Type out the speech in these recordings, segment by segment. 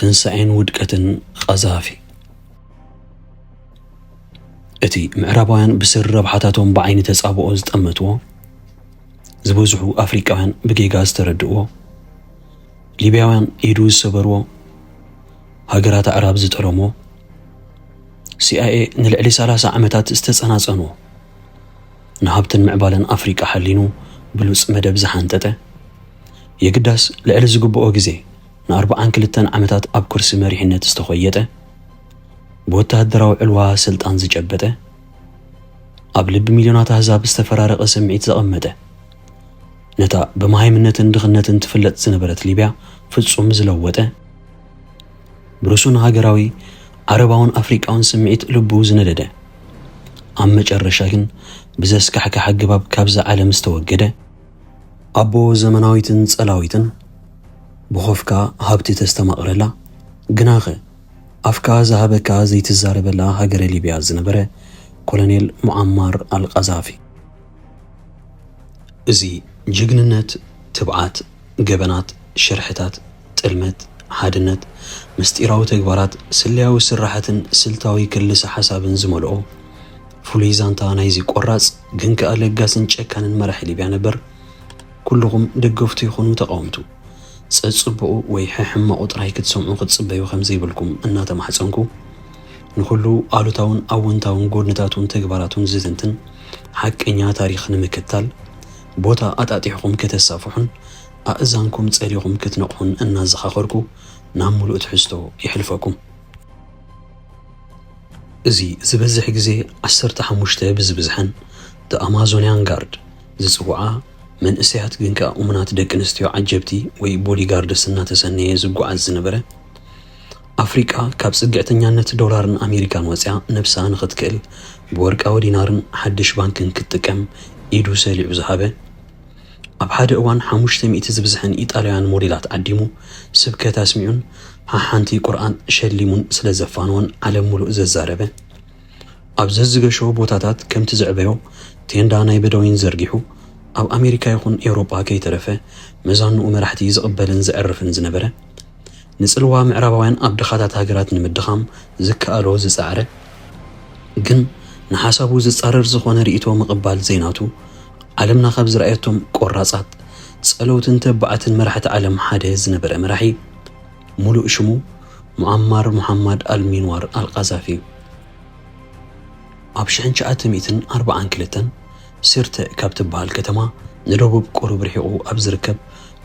ትንሳኤን ውድቀትን ቐዛፊ። እቲ ምዕራባውያን ብስር ረብሓታቶም ብዓይኒ ተጻብኦ ዝጠመትዎ፣ ዝበዝሑ ኣፍሪቃውያን ብጌጋ ዝተረድእዎ፣ ሊብያውያን ኢዱ ዝሰበርዎ፣ ሃገራት ኣዕራብ ዝጠለሞ፣ ሲኣይኤ ንልዕሊ ሰላሳ ዓመታት ዝተጸናጸንዎ፣ ንሃብትን ምዕባለን ኣፍሪቃ ሓሊኑ ብሉጽ መደብ ዝሓንጠጠ፣ የግዳስ ልዕሊ ዝግብኦ ግዜ ንኣርብዓን ክልተን ዓመታት ኣብ ኩርሲ መሪሕነት ዝተኾየጠ፣ ብወተሃደራዊ ዕልዋ ስልጣን ዝጨበጠ፣ ኣብ ልቢ ሚልዮናት ኣህዛብ ዝተፈራረቐ ስምዒት ዘቐመጠ፣ ነታ ብመሃይምነትን ድኽነትን ትፍለጥ ዝነበረት ሊብያ ፍጹም ዝለወጠ፣ ብርሱን ሃገራዊ ዓረባውን ኣፍሪቃውን ስምዒት ልቡ ዝነደደ፣ ኣብ መጨረሻ ግን ብዘስካሕክሕ ኣገባብ ካብዛ ዓለም ዝተወገደ፣ ኣቦ ዘመናዊትን ጸላዊትን፣ ብኾፍካ ሃብቲ ተስተማቕረላ፣ ግናኸ ኣፍካ ዝሃበካ ዘይትዛረበላ ሃገረ ሊብያ ዝነበረ ኮሎኔል ሙዓማር ኣልቃዛፊ። እዚ ጅግንነት፣ ትብዓት፣ ገበናት፣ ሽርሕታት፣ ጥልመት፣ ሓድነት፣ ምስጢራዊ ተግባራት፣ ስለያዊ ስራሓትን ስልታዊ ክልሰ ሓሳብን ዝመልኦ፣ ፍሉይ ዛንታ ናይዚ ቆራጽ ግን ከኣ ለጋስን ጨካንን መራሒ ሊብያ ነበር። ኩልኹም ደገፍቱ ይኹኑ ተቓወምቱ፣ ጸጽብቑ ወይ ሕሕመቑ ጥራይ ክትሰምዑ ክትጽበዩ ከም ዘይብልኩም እናተማሕጸንኩ፣ ንኹሉ ኣሉታውን ኣወንታውን ጎድንታቱን ተግባራቱን ዝትንትን ሓቀኛ ታሪኽ ንምክታል፣ ቦታ ኣጣጢሕኹም ከተሳፍሑን ኣእዛንኩም ጸሊኹም ክትነቕሑን እናዘኻኸርኩ፣ ናብ ምሉእ ትሕዝቶ የሕልፈኩም። እዚ ዝበዝሕ ግዜ ዓሰርተ ሓሙሽተ ብዝብዝሐን The Amazonian Guard ዝጽውዓ፣ መንእሰያት ግን ከኣ እሙናት ደቂ ኣንስትዮ ዓጀብቲ ወይ ቦዲጋርድስ እናተሰነየ ዝጓዓዝ ዝነበረ፣ ኣፍሪቃ ካብ ጽግዕተኛነት ዶላርን ኣሜሪካን ወጽያ ነብሳ ንኽትክእል ብወርቃዊ ዲናርን ሓድሽ ባንክን ክትጥቀም ኢዱ ሰሊዑ ዝሃበ፣ ኣብ ሓደ እዋን ሓሙሽተ ሚእቲ ዝብዝሐን ኢጣልያውያን ሞዴላት ዓዲሙ፣ ስብከት ኣስሚዑን ሓሓንቲ ቁርኣን ሸሊሙን ስለ ዘፋነወን ዓለም ሙሉእ ዘዛረበ፣ ኣብ ዘዝገሸዎ ቦታታት ከምቲ ዘዕበዮ ቴንዳ ናይ በደዊን ዘርጊሑ፣ ኣብ ኣሜሪካ ይኹን ኤውሮጳ ከይተረፈ መዛንኡ መራሕቲ ዝቕበልን ዘዕርፍን ዝነበረ፣ ንጽልዋ ምዕራባውያን ኣብ ድኻታት ሃገራት ንምድኻም ዝከኣሎ ዝጸዓረ፣ ግን ንሓሳቡ ዝጻረር ዝኾነ ርእይቶ ምቕባል ዘይናቱ፣ ዓለምና ካብ ዝረኣየቶም ቆራጻት፣ ጸለውትን ተባዓትን መራሕቲ ዓለም ሓደ ዝነበረ መራሒ፣ ሙሉእ ሽሙ ሙዓማር ሙሓማድ ኣልሚንዋር ኣልቃዛፊ እዩ። ኣብ ሽሕን ትሽዓተ ሚእትን ኣርባዓን ክልተን ሲርተ ካብ ትበሃል ከተማ ንደቡብ ቁሩብ ርሒቑ ኣብ ዝርከብ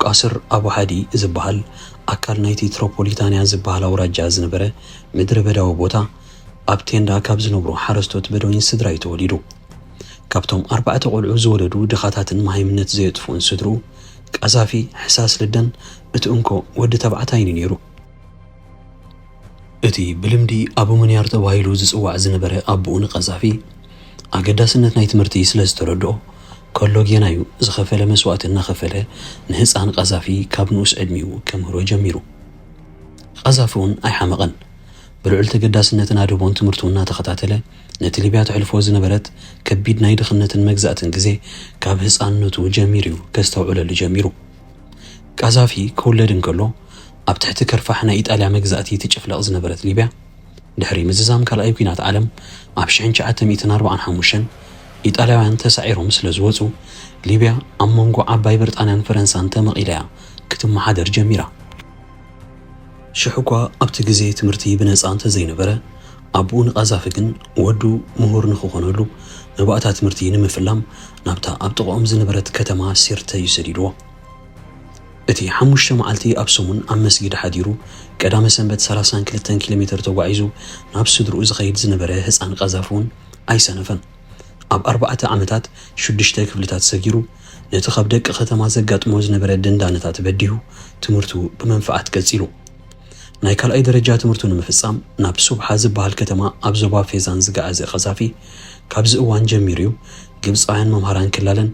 ቃስር ኣቡ ሓዲ ዝበሃል ኣካል ናይቲ ትሮፖሊታንያ ዝበሃል ኣውራጃ ዝነበረ ምድረ በዳዊ ቦታ፣ ኣብ ቴንዳ ካብ ዝነብሩ ሓረስቶት በደዊን ስድራ እዩ ተወሊዱ። ካብቶም ኣርባዕተ ቆልዑ ዝወለዱ ድኻታትን መሃይምነት ዘየጥፍኡን ስድርኡ፣ ቃዛፊ ሕሳስ ልደን እቲ እንኮ ወዲ ተባዕታይን እዩ ነይሩ። እቲ ብልምዲ ኣቡ ምንያር ተባሂሉ ዝጽዋዕ ዝነበረ ኣቦኡ ንቐዛፊ ኣገዳስነት ናይ ትምህርቲ ስለ ዝተረድኦ፣ ከሎ ጌና እዩ ዝኸፈለ መስዋእቲ እናኸፈለ ንህጻን ቐዛፊ ካብ ንኡስ ዕድሚኡ ከምህሮ ጀሚሩ። ቐዛፊ እውን ኣይሓመቐን። ብልዑል ተገዳስነትን ኣድህቦን ትምህርቱ እናተኸታተለ፣ ነቲ ሊብያ ተሕልፎ ዝነበረት ከቢድ ናይ ድኽነትን መግዛእትን ግዜ ካብ ህጻንነቱ ጀሚሩ እዩ ከስተውዕለሉ ጀሚሩ። ቃዛፊ ክውለድ እንከሎ፣ ኣብ ትሕቲ ከርፋሕ ናይ ኢጣልያ መግዛእቲ ትጭፍለቕ ዝነበረት ሊብያ፣ ድሕሪ ምዝዛም ካልኣይ ኲናት ዓለም ኣብ ሽሕን ትሽዓተ ሚእትን ኣርባዓን ሓሙሽተን ኢጣልያውያን ተሳዒሮም ስለ ዝወጹ፣ ሊብያ ኣብ መንጎ ዓባይ ብሪጣንያን ፈረንሳን ተመቒላ እያ ክትመሓደር ጀሚራ። ሽሕ እኳ ኣብቲ ግዜ ትምህርቲ ብነጻ እንተ ዘይነበረ፣ ኣቦኡ ንቃዛፊ ግን ወዱ ምሁር ንኽኾነሉ መባእታ ትምህርቲ ንምፍላም ናብታ ኣብ ጥቓኦም ዝነበረት ከተማ ሲርተ እዩ ሰዲድዎ። እቲ ሓሙሽተ መዓልቲ ኣብ ሰሙን ኣብ መስጊድ ሓዲሩ፣ ቀዳመ ሰንበት ሰላሳን ክልተን ኪሎ ሜተር ተጓዒዙ ናብ ስድርኡ ዝኸይድ ዝነበረ ህጻን ቃዛፊ እውን ኣይሰነፈን። ኣብ ኣርባዕተ ዓመታት ሽዱሽተ ክፍልታት ሰጊሩ፣ ነቲ ካብ ደቂ ከተማ ዘጋጥሞ ዝነበረ ደንዳነታት በዲሁ፣ ትምህርቱ ብመንፍዓት ቀጺሉ። ናይ ካልኣይ ደረጃ ትምህርቱ ንምፍጻም ናብ ሱብሓ ዝበሃል ከተማ ኣብ ዞባ ፌዛን ዝገዓዘ ቃዛፊ፣ ካብዚ እዋን ጀሚሩ እዩ ግብጻውያን መምሃራን ክላለን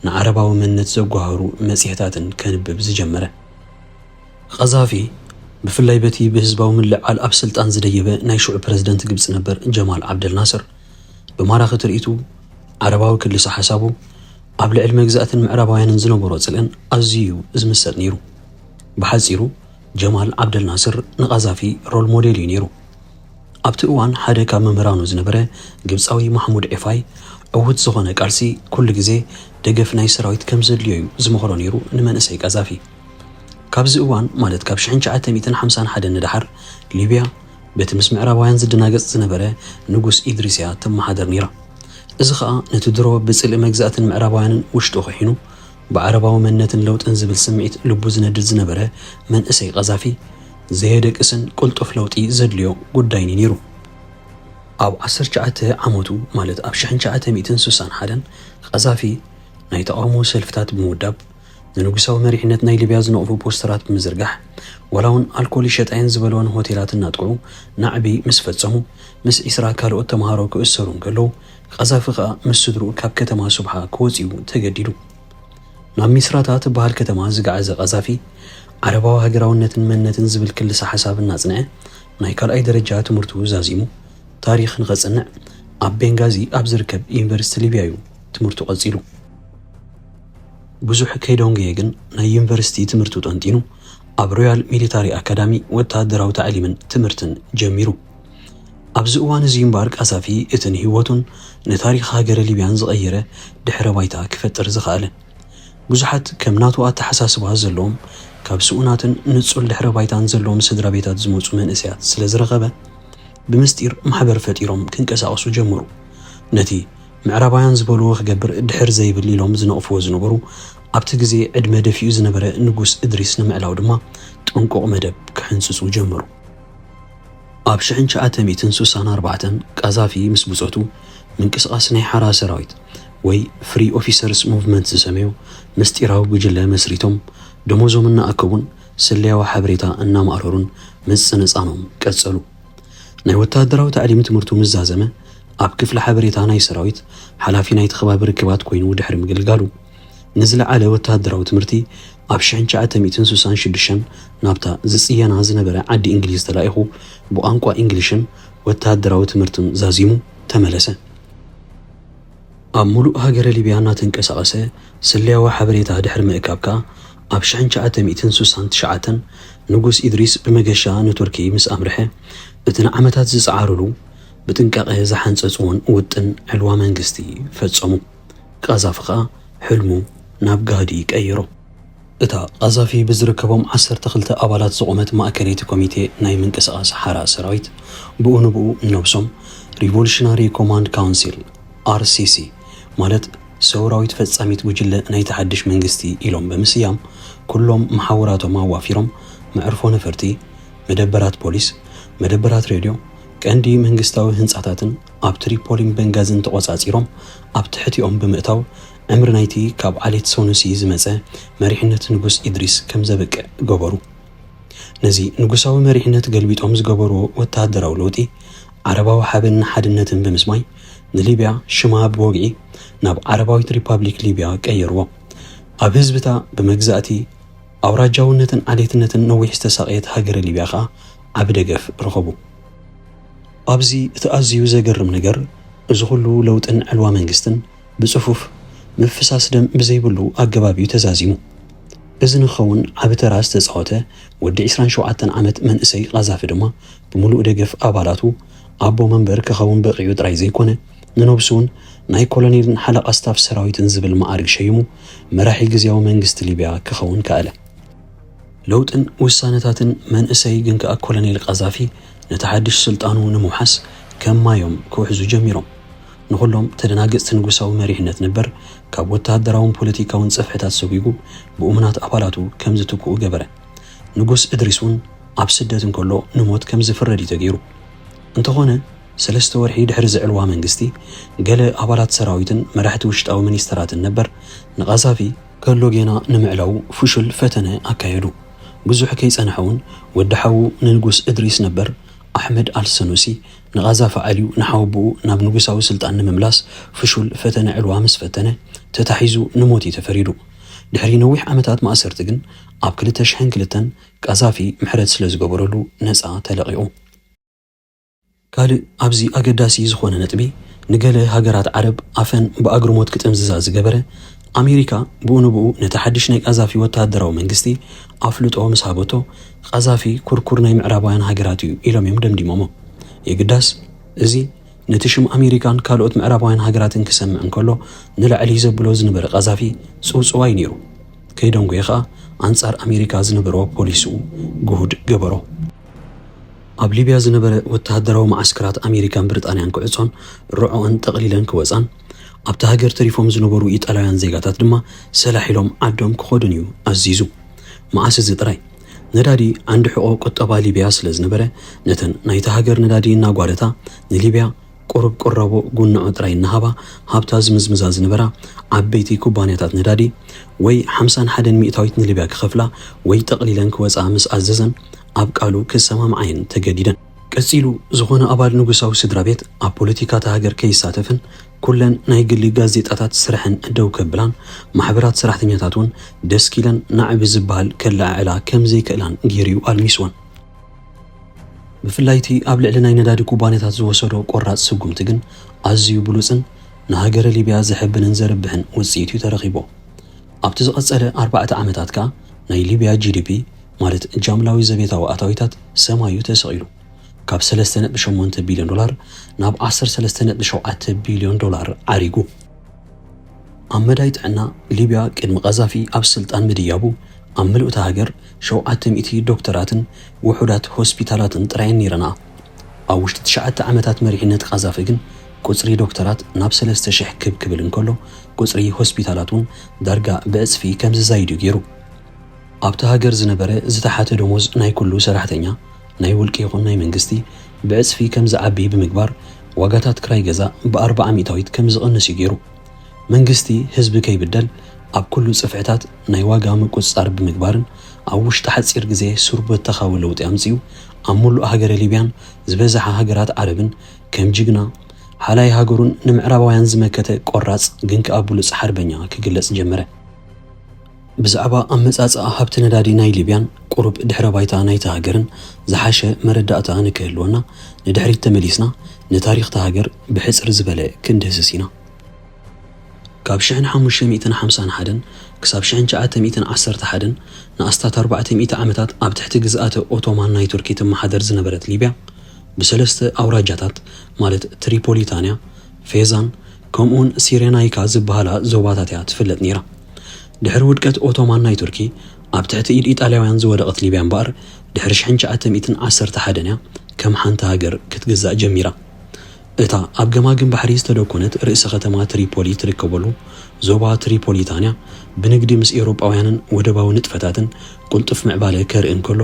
ንዓረባዊ መንነት ዘጓህሩ መጽሔታትን ከንብብ ዝጀመረ። ቃዛፊ፣ ብፍላይ በቲ ብህዝባዊ ምልዕዓል ኣብ ስልጣን ዝደየበ ናይ ሽዑ ፕረዚደንት ግብጺ ነበር ጀማል ዓብደል ናስር፣ ብማራኺ ትርኢቱ፣ ዓረባዊ ክልሰ ሓሳቡ፣ ኣብ ልዕሊ መግዛእትን ምዕራባውያንን ዝነበሮ ጽልእን ኣዝዩ እዩ ዝምሰጥ ነይሩ። ብሓጺሩ፣ ጀማል ዓብደል ናስር ንቃዛፊ ሮል ሞዴል እዩ ነይሩ። ኣብቲ እዋን ሓደ ካብ መምህራኑ ዝነበረ ግብጻዊ ማሕሙድ ኤፋይ፣ ዕዉት ዝኾነ ቃልሲ ኩሉ ግዜ ደገፍ ናይ ሰራዊት ከም ዘድልዮ እዩ ዝመኽሮ ነይሩ ንመንእሰይ ቃዛፊ። ካብዚ እዋን፣ ማለት ካብ ሽሕን ትሽዓተ ሚእትን ሓምሳን ሓደን ንደሓር፣ ሊብያ በቲ ምስ ምዕራባውያን ዝደናገጽ ዝነበረ ንጉስ ኢድሪስ እያ ትመሓደር ነይራ። እዚ ኸኣ ነቲ ድሮ ብጽልኢ መግዛእትን ምዕራባውያንን ውሽጡ ኺሒኑ፣ ብዓረባዊ መንነትን ለውጥን ዝብል ስምዒት ልቡ ዝነድድ ዝነበረ መንእሰይ ቃዛፊ፣ ዘየደቅስን ቅልጡፍ ለውጢ ዘድልዮ ጉዳይን እዩ ነይሩ። ኣብ ዓሰርተ ትሽዓተ ዓመቱ፣ ማለት ኣብ ሽሕን ትሽዓተ ሚእትን ስሳን ሓደን፣ ቃዛፊ ናይ ተቓውሞ ሰልፍታት ብምውዳብ፣ ንንጉሳዊ መሪሕነት ናይ ሊብያ ዝነቕፉ ፖስተራት ብምዝርጋሕ፣ ዋላ እውን ኣልኮል ይሸጣ እየን ዝበለወን ሆቴላት እናጥቅዑ ናዕቢ ምስ ፈጸሙ፣ ምስ ዒስራ ካልኦት ተምሃሮ ክእሰሩ እንከለዉ፣ ቃዛፊ ከኣ ምስ ስድርኡ ካብ ከተማ ሱብሓ ክወጽኡ ተገዲዱ። ናብ ሚስራታ ትበሃል ከተማ ዝገዓዘ ቃዛፊ፣ ዓረባዊ ሃገራውነትን መንነትን ዝብል ክልሰ ሓሳብ እናጽንዐ፣ ናይ ካልኣይ ደረጃ ትምህርቱ ዛዚሙ፣ ታሪኽ ንኸጽንዕ ኣብ ቤንጋዚ ኣብ ዝርከብ ዩኒቨርሲቲ ሊብያ እዩ ትምህርቱ ቀጺሉ። ብዙሕ ከይደንጎየ ግን ናይ ዩኒቨርሲቲ ትምህርቱ ጠንጢኑ፣ ኣብ ሮያል ሚሊታሪ ኣካዳሚ ወተሃደራዊ ታዕሊምን ትምህርትን ጀሚሩ። ኣብዚ እዋን እዚ እምበኣር ቃዛፊ እቲ ንህይወቱን ንታሪኽ ሃገረ ሊብያን ዝቐየረ ድሕረ ባይታ ክፈጥር ዝኸኣለ። ብዙሓት ከም ናቱ ኣተሓሳስባ ዘለዎም፣ ካብ ስኡናትን ንጹል ድሕረ ባይታን ዘለዎም ስድራ ቤታት ዝመጹ መንእሰያት ስለ ዝረኸበ፣ ብምስጢር ማሕበር ፈጢሮም ክንቀሳቐሱ ጀመሩ። ነቲ ምዕራባውያን ዝበልዎ ክገብር ድሕር ዘይብል ኢሎም ዝነቕፍዎ ዝነበሩ፣ ኣብቲ ግዜ ዕድመ ደፊኡ ዝነበረ ንጉስ እድሪስ ንምዕላው ድማ ጥንቁቕ መደብ ክሕንጽጹ ጀመሩ። ኣብ ሽሕን ትሽዓተ ሚእትን ስሳን ኣርባዕተን ቃዛፊ ምስ ብጾቱ ምንቅስቓስ ናይ ሓራ ሰራዊት ወይ ፍሪ ኦፊሰርስ ሙቭመንት ዝሰመዮ ምስጢራዊ ጉጅለ መስሪቶም፣ ደሞዞም እናኣከቡን ስለያዊ ሓበሬታ እናማእረሩን ምጽንጻኖም ቀጸሉ። ናይ ወተሃደራዊ ታዕሊም ትምህርቱ ምስ ዛዘመ፣ ኣብ ክፍሊ ሓበሬታ ናይ ሰራዊት ሓላፊ ናይቲ ከባቢ ርክባት ኮይኑ ድሕሪ ምግልጋሉ፣ ንዝለዓለ ወተሃደራዊ ትምህርቲ ኣብ ሽሕን ትሽዓተ ሚእትን ስሳን ሽዱሽተን ናብታ ዝጽየና ዝነበረ ዓዲ እንግሊዝ ተላኢኹ፣ ብቋንቋ እንግሊሽን ወተሃደራዊ ትምህርትን ዛዚሙ ተመለሰ። ኣብ ሙሉእ ሃገረ ሊብያ እናተንቀሳቐሰ ስለያዊ ሓበሬታ ድሕሪ ምእካብ ከኣ፣ ኣብ ሽሕን ትሽዓተ ሚእትን ስሳን ትሽዓተን ንጉስ ኢድሪስ ብመገሻ ንቱርኪ ምስ ኣምርሐ፣ እቲ ንዓመታት ዝጸዓሩሉ ብጥንቃቐ ዝሓንጸጽዎን ውጥን ዕልዋ መንግስቲ ፈጸሙ። ቃዛፊ ከኣ ሕልሙ ናብ ጋህዲ ቀየሮ። እታ ቃዛፊ ብዝርከቦም ዓሰርተ ክልተ ኣባላት ዝቖመት ማእከለይቲ ኮሚቴ ናይ ምንቅስቓስ ሓራ ሰራዊት፣ ብኡ ንብኡ ነብሶም ሪቮሉሽናሪ ኮማንድ ካውንሲል፣ ኣርሲሲ፣ ማለት ሰውራዊት ፈጻሚት ጉጅለ ናይቲ ሓድሽ መንግስቲ ኢሎም ብምስያም፣ ኩሎም መሓውራቶም ኣዋፊሮም፣ መዕርፎ ነፈርቲ፣ መደበራት ፖሊስ፣ መደበራት ሬድዮ፣ ቀንዲ መንግስታዊ ህንጻታትን ኣብ ትሪፖሊን በንጋዝን ተቖጻጺሮም፣ ኣብ ትሕቲኦም ብምእታው፣ ዕምሪ ናይቲ ካብ ዓሌት ሰኑሲ ዝመጸ መሪሕነት ንጉስ ኢድሪስ ከም ዘብቅዕ ገበሩ። ነዚ ንጉሳዊ መሪሕነት ገልቢጦም ዝገበርዎ ወተሃደራዊ ለውጢ፣ ዓረባዊ ሓበንን ሓድነትን ብምስማይ፣ ንሊብያ ሽማ ብወግዒ ናብ ዓረባዊት ሪፓብሊክ ሊብያ ቀየርዎ። ኣብ ህዝብታ ብመግዛእቲ፣ ኣውራጃውነትን ዓሌትነትን ነዊሕ ዝተሳቐየት ሃገረ ሊብያ ኸኣ ዓቢ ደገፍ ረኸቡ። ኣብዚ እቲ ኣዝዩ ዘገርም ነገር፣ እዚ ኹሉ ለውጥን ዕልዋ መንግስትን ብጽፉፍ፣ ምፍሳስ ደም ብዘይብሉ ኣገባብ እዩ ተዛዚሙ። እዚ ንክኸውን ዓቢ ተራ ዝተጻወተ ወዲ ዕስራን ሸውዓተን ዓመት መንእሰይ ቃዛፊ ድማ፣ ብምሉእ ደገፍ ኣባላቱ፣ ኣቦ መንበር ክኸውን በቒዑ ጥራይ ዘይኮነ፣ ንነብሱ እውን ናይ ኮሎኔልን ሓለቓ ስታፍ ሰራዊትን ዝብል መዓርግ ሸይሙ፣ መራሒ ግዝያዊ መንግስቲ ሊብያ ክኸውን ከኣለ። ለውጥን ውሳነታትን መንእሰይ ግን ከኣ ኮሎኔል ቃዛፊ ነቲ ሓድሽ ስልጣኑ ንምውሓስ ከም ማዮም ክውሕዙ ጀሚሮም። ንኹሎም ተደናገጽቲ ንጉሳዊ መሪሕነት ነበር፣ ካብ ወተሃደራውን ፖለቲካውን ጽፍሕታት ሰጒጉ ብእሙናት ኣባላቱ ከም ዝትክኡ ገበረ። ንጉስ እድሪስ እውን ኣብ ስደት እንከሎ ንሞት ከም ዝፍረድ እዩ ተገይሩ። እንተኾነ፣ ሰለስተ ወርሒ ድሕሪ ዝዕልዋ መንግስቲ፣ ገለ ኣባላት ሰራዊትን መራሕቲ ውሽጣዊ ሚኒስተራትን ነበር ንቃዛፊ ከሎ ጌና ንምዕላው ፍሹል ፈተነ ኣካየዱ። ብዙሕ ከይጸንሐ እውን ወዲ ሓዉ ንንጉስ እድሪስ ነበር ኣሕመድ ኣልሰኑሲ ንቃዛፊ ዓልዩ ንሓወቦኡ ናብ ንጉሳዊ ስልጣን ንምምላስ ፍሹል ፈተነ ዕልዋ ምስ ፈተነ ተታሒዙ ንሞት እዩ ተፈሪዱ። ድሕሪ ነዊሕ ዓመታት ማእሰርቲ ግን ኣብ ክልተ ሽሕን ክልተን ቃዛፊ ምሕረት ስለ ዝገበረሉ ነጻ ተለቒቑ። ካልእ ኣብዚ ኣገዳሲ ዝኾነ ነጥቢ፣ ንገለ ሃገራት ዓረብ ኣፈን ብኣግርሞት ክጥምዝዛ ዝገበረ፣ ኣሜሪካ ብኡ ንብኡ ነቲ ሓድሽ ናይ ቃዛፊ ወተሃደራዊ መንግስቲ ኣፍልጦ ምስ ሃበቶ፣ ቃዛፊ ኩርኩር ናይ ምዕራባውያን ሃገራት እዩ ኢሎም እዮም ደምዲሞሞ። የግዳስ እዚ ነቲ ሽም ኣሜሪካን ካልኦት ምዕራባውያን ሃገራትን ክሰምዕ እንከሎ ንላዕሊ ዘብሎ ዝነበረ ቃዛፊ ጽውጽዋይ ነይሩ። ከይደንጎየ ኸኣ ኣንጻር ኣሜሪካ ዝነበሮ ፖሊሲኡ ግሁድ ገበሮ። ኣብ ሊብያ ዝነበረ ወተሃደራዊ መዓስከራት ኣሜሪካን ብሪጣንያን ክዕጾን ርዕኦን ጠቕሊለን ክወጻን፣ ኣብታ ሃገር ተሪፎም ዝነበሩ ኢጣልያውያን ዜጋታት ድማ ሰላሕ ኢሎም ዓዶም ክኸዱን እዩ ኣዚዙ። መዓስ እዚ ጥራይ፣ ነዳዲ ዓንዲ ሕቖ ቁጠባ ሊብያ ስለ ዝነበረ፣ ነተን ናይታ ሃገር ነዳዲ እናጓደታ ንሊብያ ቁሩብ ቁራቦ ጉንዖ ጥራይ እናሃባ ሃብታ ዝምዝምዛ ዝነበራ ዓበይቲ ኩባንያታት ነዳዲ ወይ ሓምሳን ሓደን ሚእታዊት ንሊብያ ክኸፍላ ወይ ጠቕሊለን ክወፅኣ ምስ ኣዘዘን ኣብ ቃሉ ክሰማምዓየን ተገዲደን። ቀጺሉ ዝኾነ ኣባል ንጉሳዊ ስድራ ቤት ኣብ ፖለቲካ እታ ሃገር ከይሳተፍን ኩለን ናይ ግሊ ጋዜጣታት ስርሐን ደው ከብላን ማሕበራት ሰራሕተኛታት እውን ደስኪለን ናዕቢ ዝበሃል ከለዓዕላ ከም ዘይክእላን ገይሩ እዩ ኣልሚስወን። ብፍላይ እቲ ኣብ ልዕሊ ናይ ነዳዲ ኩባንያታት ዝወሰዶ ቆራጽ ስጉምቲ ግን ኣዝዩ ብሉጽን ንሃገረ ሊብያ ዘሐብንን ዘርብሕን ውጽኢት እዩ ተረኺቡ። ኣብቲ ዝቐጸለ ኣርባዕተ ዓመታት ከኣ ናይ ሊብያ ጂ ዲ ፒ ማለት ጃምላዊ ዘቤታዊ ኣታዊታት ሰማዩ ተሰቒሉ ካብ ሰለስተ ነጥቢ ሸሞንተ ቢልዮን ዶላር ናብ ዓሰርተ ሰለስተ ነጥቢ ሸውዓተ ቢልዮን ዶላር ዓሪጉ። ኣብ መዳይ ጥዕና ሊብያ ቅድሚ ቃዛፊ ኣብ ስልጣን ምድያቡ ኣብ ምሉእ እታ ሃገር ሸውዓተ ሚእቲ ዶክተራትን ውሑዳት ሆስፒታላትን ጥራየን ነይረንኣ። ኣብ ውሽጢ ትሽዓተ ዓመታት መሪሕነት ቃዛፊ ግን ቁጽሪ ዶክተራት ናብ ሰለስተ ሽሕ ክብ ክብል እንከሎ ቁጽሪ ሆስፒታላት እውን ዳርጋ ብዕጽፊ ከም ዝዛይድ እዩ ገይሩ። ኣብታ ሃገር ዝነበረ ዝተሓተ ደሞዝ ናይ ኩሉ ሰራሕተኛ ናይ ውልቂ ይኹን ናይ መንግስቲ ብዕጽፊ ከም ዝዓቢ ብምግባር ዋጋታት ክራይ ገዛ ብኣርባዓ ሚእታዊት ከም ዝቕንስ እዩ ገይሩ። መንግስቲ ህዝቢ ከይብደል ኣብ ኩሉ ጽፍሕታት ናይ ዋጋ ምቁጽጻር ብምግባርን ኣብ ውሽጢ ሓጺር ግዜ ሱር በተኻዊ ለውጢ ኣምጺኡ ኣብ ሙሉእ ሃገረ ሊብያን ዝበዝሓ ሃገራት ዓረብን ከም ጅግና ሓላይ ሃገሩን ንምዕራባውያን ዝመከተ ቆራጽ ግን ከኣ ብሉጽ ሓርበኛ ክግለጽ ጀመረ። ብዛዕባ ኣመጻጽኣ ሃብቲ ነዳዲ ናይ ሊብያን ቁሩብ ድሕረ ባይታ ናይታ ሃገርን ዝሓሸ መረዳእታ ንክህልወና ንድሕሪት ተመሊስና ንታሪኽታ ሃገር ብሕጽር ዝበለ ክንድህስስ ኢና። ካብ ሽሕን ሓሙሽተ ሚእትን ሓምሳን ሓደን ክሳብ ሽሕን ትሽዓተ ሚእትን ዓሰርተ ሓደን ንኣስታት ኣርባዕተ ሚእቲ ዓመታት ኣብ ትሕቲ ግዝኣተ ኦቶማን ናይ ቱርኪ ትመሓደር ዝነበረት ሊብያ ብሰለስተ ኣውራጃታት ማለት ትሪፖሊታንያ፣ ፌዛን ከምኡውን ሲሬናይካ ዝበሃላ ዞባታት እያ ትፍለጥ ነይራ። ድሕሪ ውድቀት ኦቶማን ናይ ቱርኪ ኣብ ትሕቲ ኢድ ኢጣልያውያን ዝወደቐት ሊብያ እምበኣር ድሕሪ ሽሕን ትሽዓተ ሚእትን ዓሰርተ ሓደን እያ ከም ሓንቲ ሃገር ክትግዛእ ጀሚራ። እታ ኣብ ገማግም ባሕሪ ዝተደኮነት ርእሰ ከተማ ትሪፖሊ ትርከበሉ ዞባ ትሪፖሊታንያ ብንግዲ ምስ ኤውሮጳውያንን ወደባዊ ንጥፈታትን ቁልጡፍ ምዕባለ ከርኢ እንከሎ፣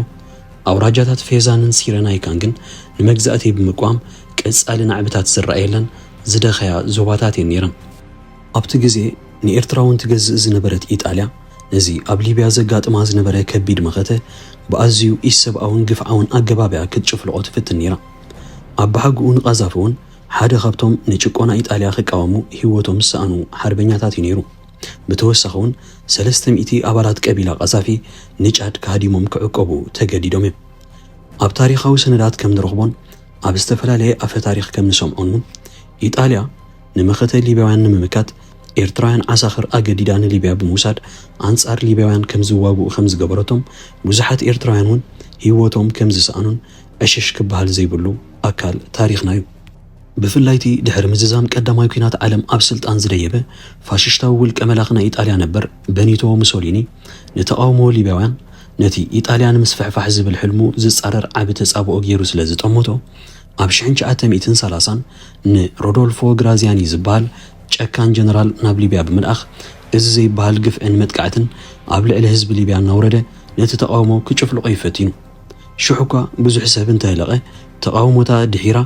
ኣውራጃታት ፌዛንን ሲረናይካን ግን ንመግዛእቲ ብምቋም ቀጻሊ ናዕብታት ዝረኣየለን ዝደኸያ ዞባታት እየን ነይረን። ኣብቲ ግዜ ንኤርትራ እውን ትገዝእ ዝነበረት ኢጣልያ ነዚ ኣብ ሊብያ ዘጋጥማ ዝነበረ ከቢድ መኸተ ብኣዝዩ ኢሰብኣውን ግፍዓውን ኣገባብ እያ ክትጭፍልቖ ትፍትን ነይራ። ኣባሓጎኡ ንቓዛፊ እውን ሓደ ካብቶም ንጭቆና ኢጣልያ ክቃወሙ ህይወቶም ዝሰኣኑ ሓርበኛታት እዩ ነይሩ። ብተወሳኺ እውን ሰለስተ ሚእቲ ኣባላት ቀቢላ ቃዛፊ ንጫድ ክሃዲሞም ክዕቀቡ ተገዲዶም እዮም። ኣብ ታሪኻዊ ሰነዳት ከም ንረኽቦን ኣብ ዝተፈላለየ ኣፈ ታሪኽ ከም ንሰምዖን እውን ኢጣልያ ንመኸተ ሊብያውያን ንምምካት ኤርትራውያን ዓሳኽር ኣገዲዳ ንሊብያ ብምውሳድ ኣንጻር ሊብያውያን ከም ዝዋግኡ ከም ዝገበረቶም ብዙሓት ኤርትራውያን እውን ህይወቶም ከም ዝሰኣኑን ዕሽሽ ክበሃል ዘይብሉ ኣካል ታሪኽና እዩ። ብፍላይ እቲ ድሕሪ ምዝዛም ቀዳማይ ኲናት ዓለም ኣብ ስልጣን ዝደየበ ፋሽስታዊ ውልቀ መላኺ ናይ ኢጣልያ ነበር በኒቶ ሙሶሊኒ ንተቓውሞ ሊብያውያን ነቲ ኢጣልያ ንምስፍሕፋሕ ዝብል ሕልሙ ዝጻረር ዓቢ ተጻብኦ ገይሩ ስለ ዝጠመቶ ኣብ ሽሕን ትሽዓተ ሚእትን ሰላሳን ንሮዶልፎ ግራዚያኒ ዝበሃል ጨካን ጀነራል ናብ ሊብያ ብምልኣኽ እዚ ዘይበሃል ግፍዕን መጥቃዕትን ኣብ ልዕሊ ህዝቢ ሊብያ እናውረደ ነቲ ተቓውሞ ክጭፍልቖ እዩ ፈቲኑ። ሽሑ እኳ ብዙሕ ሰብ እንተህለቐ ተቓውሞታ ድሒራ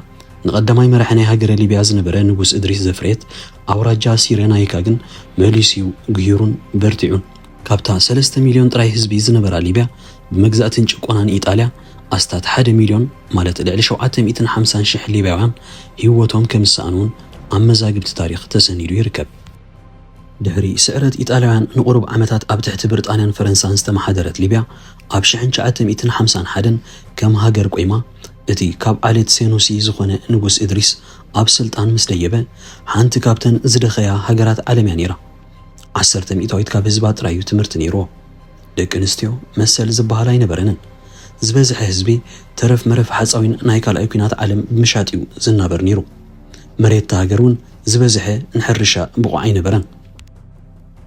ንቐዳማይ መራሒ ናይ ሃገረ ሊብያ ዝነበረ ንጉስ እድሪስ ዘፍረየት ኣውራጃ ሲረናይካ ግን መሊሱ እዩ ግሂሩን በርቲዑን። ካብታ ሰለስተ ሚልዮን ጥራይ ህዝቢ ዝነበራ ሊብያ ብመግዛእትን ጭቆናን ኢጣልያ ኣስታት ሓደ ሚልዮን ማለት ልዕሊ ሸውዓተ ሚእትን ሓምሳን ሽሕ ሊብያውያን ህይወቶም ከም ዝሰኣኑን ኣብ መዛግብቲ ታሪኽ ተሰኒዱ ይርከብ። ድሕሪ ስዕረት ኢጣልያውያን ንቑሩብ ዓመታት ኣብ ትሕቲ ብሪጣንያን ፈረንሳን ዝተመሓደረት ሊብያ ኣብ ሽሕን ትሽዓተ ሚእትን ሓምሳን ሓደን ከም ሃገር ቆይማ እቲ ካብ ዓሌት ሴኑሲ ዝኾነ ንጉስ እድሪስ ኣብ ስልጣን ምስ ደየበ ሓንቲ ካብተን ዝደኸያ ሃገራት ዓለም እያ ነይራ። ዓሰርተ ሚእታዊት ካብ ህዝባ ጥራይ እዩ ትምህርቲ ነይርዎ። ደቂ ኣንስትዮ መሰል ዝበሃል ኣይነበረንን። ዝበዝሐ ህዝቢ ተረፍ መረፍ ሓፃዊን ናይ ካልኣይ ኲናት ዓለም ብምሻጥ እዩ ዝናበር ነይሩ። መሬት እታ ሃገር እውን ዝበዝሐ ንሕርሻ ብቑዕ ኣይነበረን።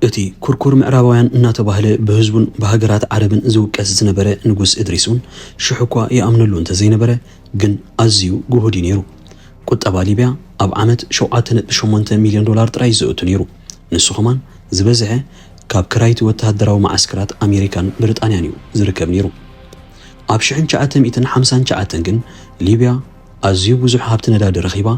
እቲ ኩርኩር ምዕራባውያን እናተባህለ ብህዝቡን ብሃገራት ዓረብን ዝውቀስ ዝነበረ ንጉስ እድሪስ እውን ሽሕ እኳ ይኣምነሉ እንተዘይነበረ፣ ግን ኣዝዩ ግሁድ እዩ ነይሩ። ቁጠባ ሊብያ ኣብ ዓመት ሸውዓተ ነጥቢ ሸሞንተ ሚልዮን ዶላር ጥራይ እዩ ዘእቱ ነይሩ። ንሱ ኸማን ዝበዝሐ ካብ ክራይቲ ወተሃደራዊ መዓስከራት ኣሜሪካን ብሪጣንያን እዩ ዝርከብ ነይሩ። ኣብ ሽሕን ትሽዓተ ሚእትን ሓምሳን ትሽዓተን ግን ሊብያ ኣዝዩ ብዙሕ ሃብቲ ነዳዲ ረኺባ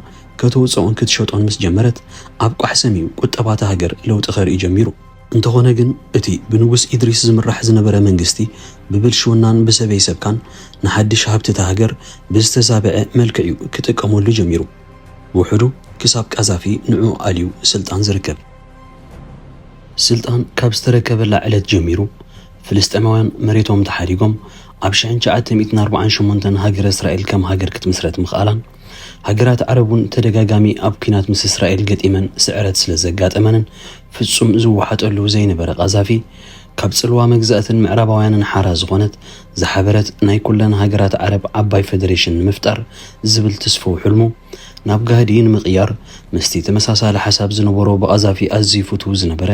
ከተውፅኦን ክትሸጦን ምስ ጀመረት ኣብ ቋሕ ሰም እዩ ቁጠባ እታ ሃገር ለውጢ ከርኢ ጀሚሩ። እንተኾነ ግን እቲ ብንጉስ ኢድሪስ ዝምራሕ ዝነበረ መንግስቲ ብብልሽውናን ብሰበይ ሰብካን ንሓድሽ ሃብቲ እታ ሃገር ብዝተዛበዐ መልክዕ እዩ ክጥቀመሉ ጀሚሩ። ብውሕዱ ክሳብ ቃዛፊ ንዕኡ ኣልዩ ስልጣን ዝርከብ። ስልጣን ካብ ዝተረከበላ ዕለት ጀሚሩ ፍልስጤማውያን መሬቶም ተሓሪጎም ኣብ ሽሕን ትሽዓተ ሚእትን ኣርባዓን ሸሞንተን ሃገረ እስራኤል ከም ሃገር ክትምስረት ምኽኣላን ሃገራት ዓረብ እውን ተደጋጋሚ ኣብ ኲናት ምስ እስራኤል ገጢመን ስዕረት ስለ ዘጋጠመንን ፍጹም ዝወሓጠሉ ዘይነበረ ቃዛፊ ካብ ጽልዋ መግዛእትን ምዕራባውያንን ሓራ ዝኾነት ዝሓበረት ናይ ኩለን ሃገራት ዓረብ ዓባይ ፈደሬሽን ንምፍጣር ዝብል ትስፍው ሕልሙ ናብ ጋህዲ ንምቕያር ምስቲ ተመሳሳሊ ሓሳብ ዝነበሮ ብቃዛፊ ኣዝዩ ፍትው ዝነበረ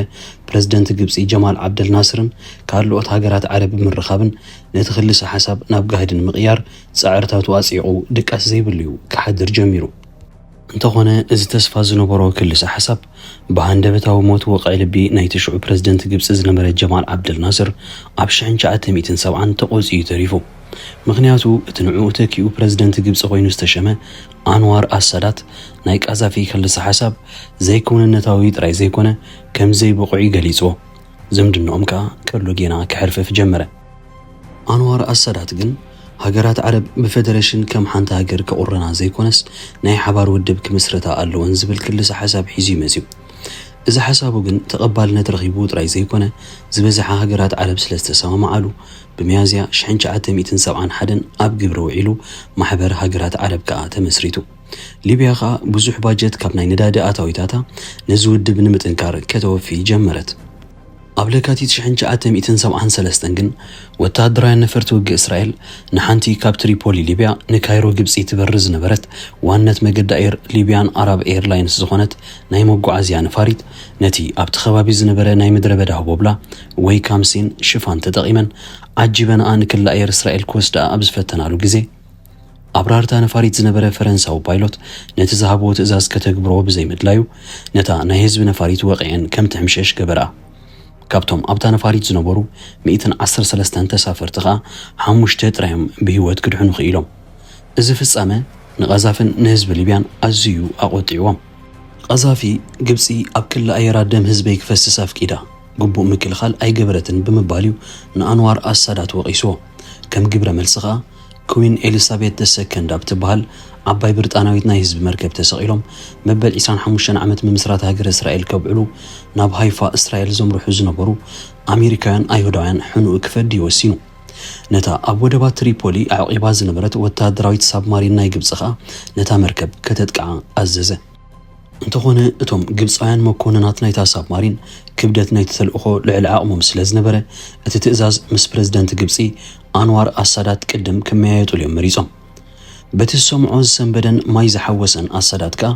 ፕረዚደንት ግብጺ ጀማል ዓብደል ናስርን ካልኦት ሃገራት ዓረብ ብምርኻብን ነቲ ክልሰ ሓሳብ ናብ ጋህዲ ንምቕያር ጻዕርታቱ ኣጽዒቑ ድቃስ ዘይብሉ'ዩ ክሓድር ጀሚሩ። እንተኾነ እዚ ተስፋ ዝነበሮ ክልሰ ሓሳብ ብሃንደበታዊ ሞት ወቕዒ ልቢ ናይቲ ሽዑ ፕረዚደንት ግብጺ ዝነበረ ጀማል ዓብደል ናስር ኣብ ሽሕን ትሽዓተ ሚእትን ሰብዓን ተቖጺኡ ተሪፉ። ምኽንያቱ እቲ ንዕኡ ተኪኡ ፕረዚደንት ግብጺ ኮይኑ ዝተሸመ ኣንዋር ኣሳዳት ናይ ቃዛፊ ክልሰ ሓሳብ ዘይክውንነታዊ ጥራይ ዘይኮነ ከም ዘይብቑዕ እዩ ገሊጽዎ። ዝምድንኦም ከኣ ከሎ ጌና ክሕርፍፍ ጀመረ። ኣንዋር ኣሳዳት ግን ሃገራት ዓረብ ብፈደረሽን ከም ሓንቲ ሃገር ክቑረና ዘይኮነስ ናይ ሓባር ውድብ ክምስረታ ኣለወን ዝብል ክልሰ ሓሳብ ሒዙ እዩ መጺኡ። እዚ ሓሳቡ ግን ተቐባልነት ረኺቡ ጥራይ ዘይኮነ ዝበዝሓ ሃገራት ዓረብ ስለ ዝተሰማምዓሉ ብሚያዝያ ሽሕን ትሽዓተ ሚእትን ሰብዓን ሓደን ኣብ ግብሪ ውዒሉ ማሕበር ሃገራት ዓረብ ከኣ ተመስሪቱ። ሊብያ ከኣ ብዙሕ ባጀት ካብ ናይ ነዳዲ ኣታዊታታ ነዚ ውድብ ንምጥንካር ከተወፊ ጀመረት። ኣብ ለካቲት ሽሕን ትሽዓተ ሚእትን ሰብዓን ሰለስተን ግን ወተሃደራውያን ነፈርቲ ውግእ እስራኤል ንሓንቲ ካብ ትሪፖሊ ሊብያ ንካይሮ ግብጺ ትበርር ዝነበረት ዋነት መገዲ ኣየር ሊብያን ኣራብ ኤርላይንስ ዝኾነት ናይ መጓዓዝያ ነፋሪት ነቲ ኣብቲ ከባቢ ዝነበረ ናይ ምድረ በዳ ህቦብላ ወይ ካምሲን ሽፋን ተጠቒመን ዓጂበንኣ ንክሊ ኣየር እስራኤል ክወስድኣ ኣብ ዝፈተናሉ ግዜ ኣብራርታ ነፋሪት ዝነበረ ፈረንሳዊ ፓይሎት ነቲ ዝሃብዎ ትእዛዝ ከተግብሮ ብዘይምድላዩ ነታ ናይ ህዝቢ ነፋሪት ወቒዐን ከም ትሕምሸሽ ገበርኣ። ካብቶም ኣብታ ነፋሪት ዝነበሩ ሚእትን ዓሰርተ ሰለስተን ተሳፈርቲ ከኣ ሓሙሽተ ጥራዮም ብህይወት ክድሕኑ ክኢሎም። እዚ ፍጻመ ንቐዛፍን ንህዝቢ ሊብያን ኣዝዩ ኣቖጢዕዎም። ቀዛፊ ግብጺ ኣብ ክሊ ኣየራ ደም ህዝበይ ክፈስስ ኣፍቂዳ ግቡእ ምክልኻል ኣይገበረትን ብምባል እዩ ንኣንዋር ኣሳዳት ወቒስዎ። ከም ግብረ መልሲ ከኣ ክዊን ኤሊሳቤት ደ ሰከንድ ኣብ ትበሃል ዓባይ ብሪጣናዊት ናይ ህዝቢ መርከብ ተሰቒሎም መበል ዕስራን ሓሙሽተን ዓመት ምምስራት ሃገረ እስራኤል ከብዕሉ ናብ ሃይፋ እስራኤል ዘምርሑ ዝነበሩ ኣሜሪካውያን ኣይሁዳውያን ሕኑኡ ክፈዲ ወሲኑ። ነታ ኣብ ወደባት ትሪፖሊ ኣዕቒባ ዝነበረት ወተሃደራዊት ሳብማሪን ናይ ግብጺ ከኣ ነታ መርከብ ከተጥቅዓ ኣዘዘ። እንተኾነ እቶም ግብጻውያን መኮንናት ናይታ ሳብማሪን ክብደት ናይቲ ተልእኾ ልዕሊ ዓቕሞም ስለ ዝነበረ እቲ ትእዛዝ ምስ ፕረዚደንት ግብጺ ኣንዋር ኣሳዳት ቅድም ክመያየጡሉ እዮም መሪጾም። በቲ ዝሰምዖ ዝሰንበደን ማይ ዝሓወሰን ኣሳዳት ከኣ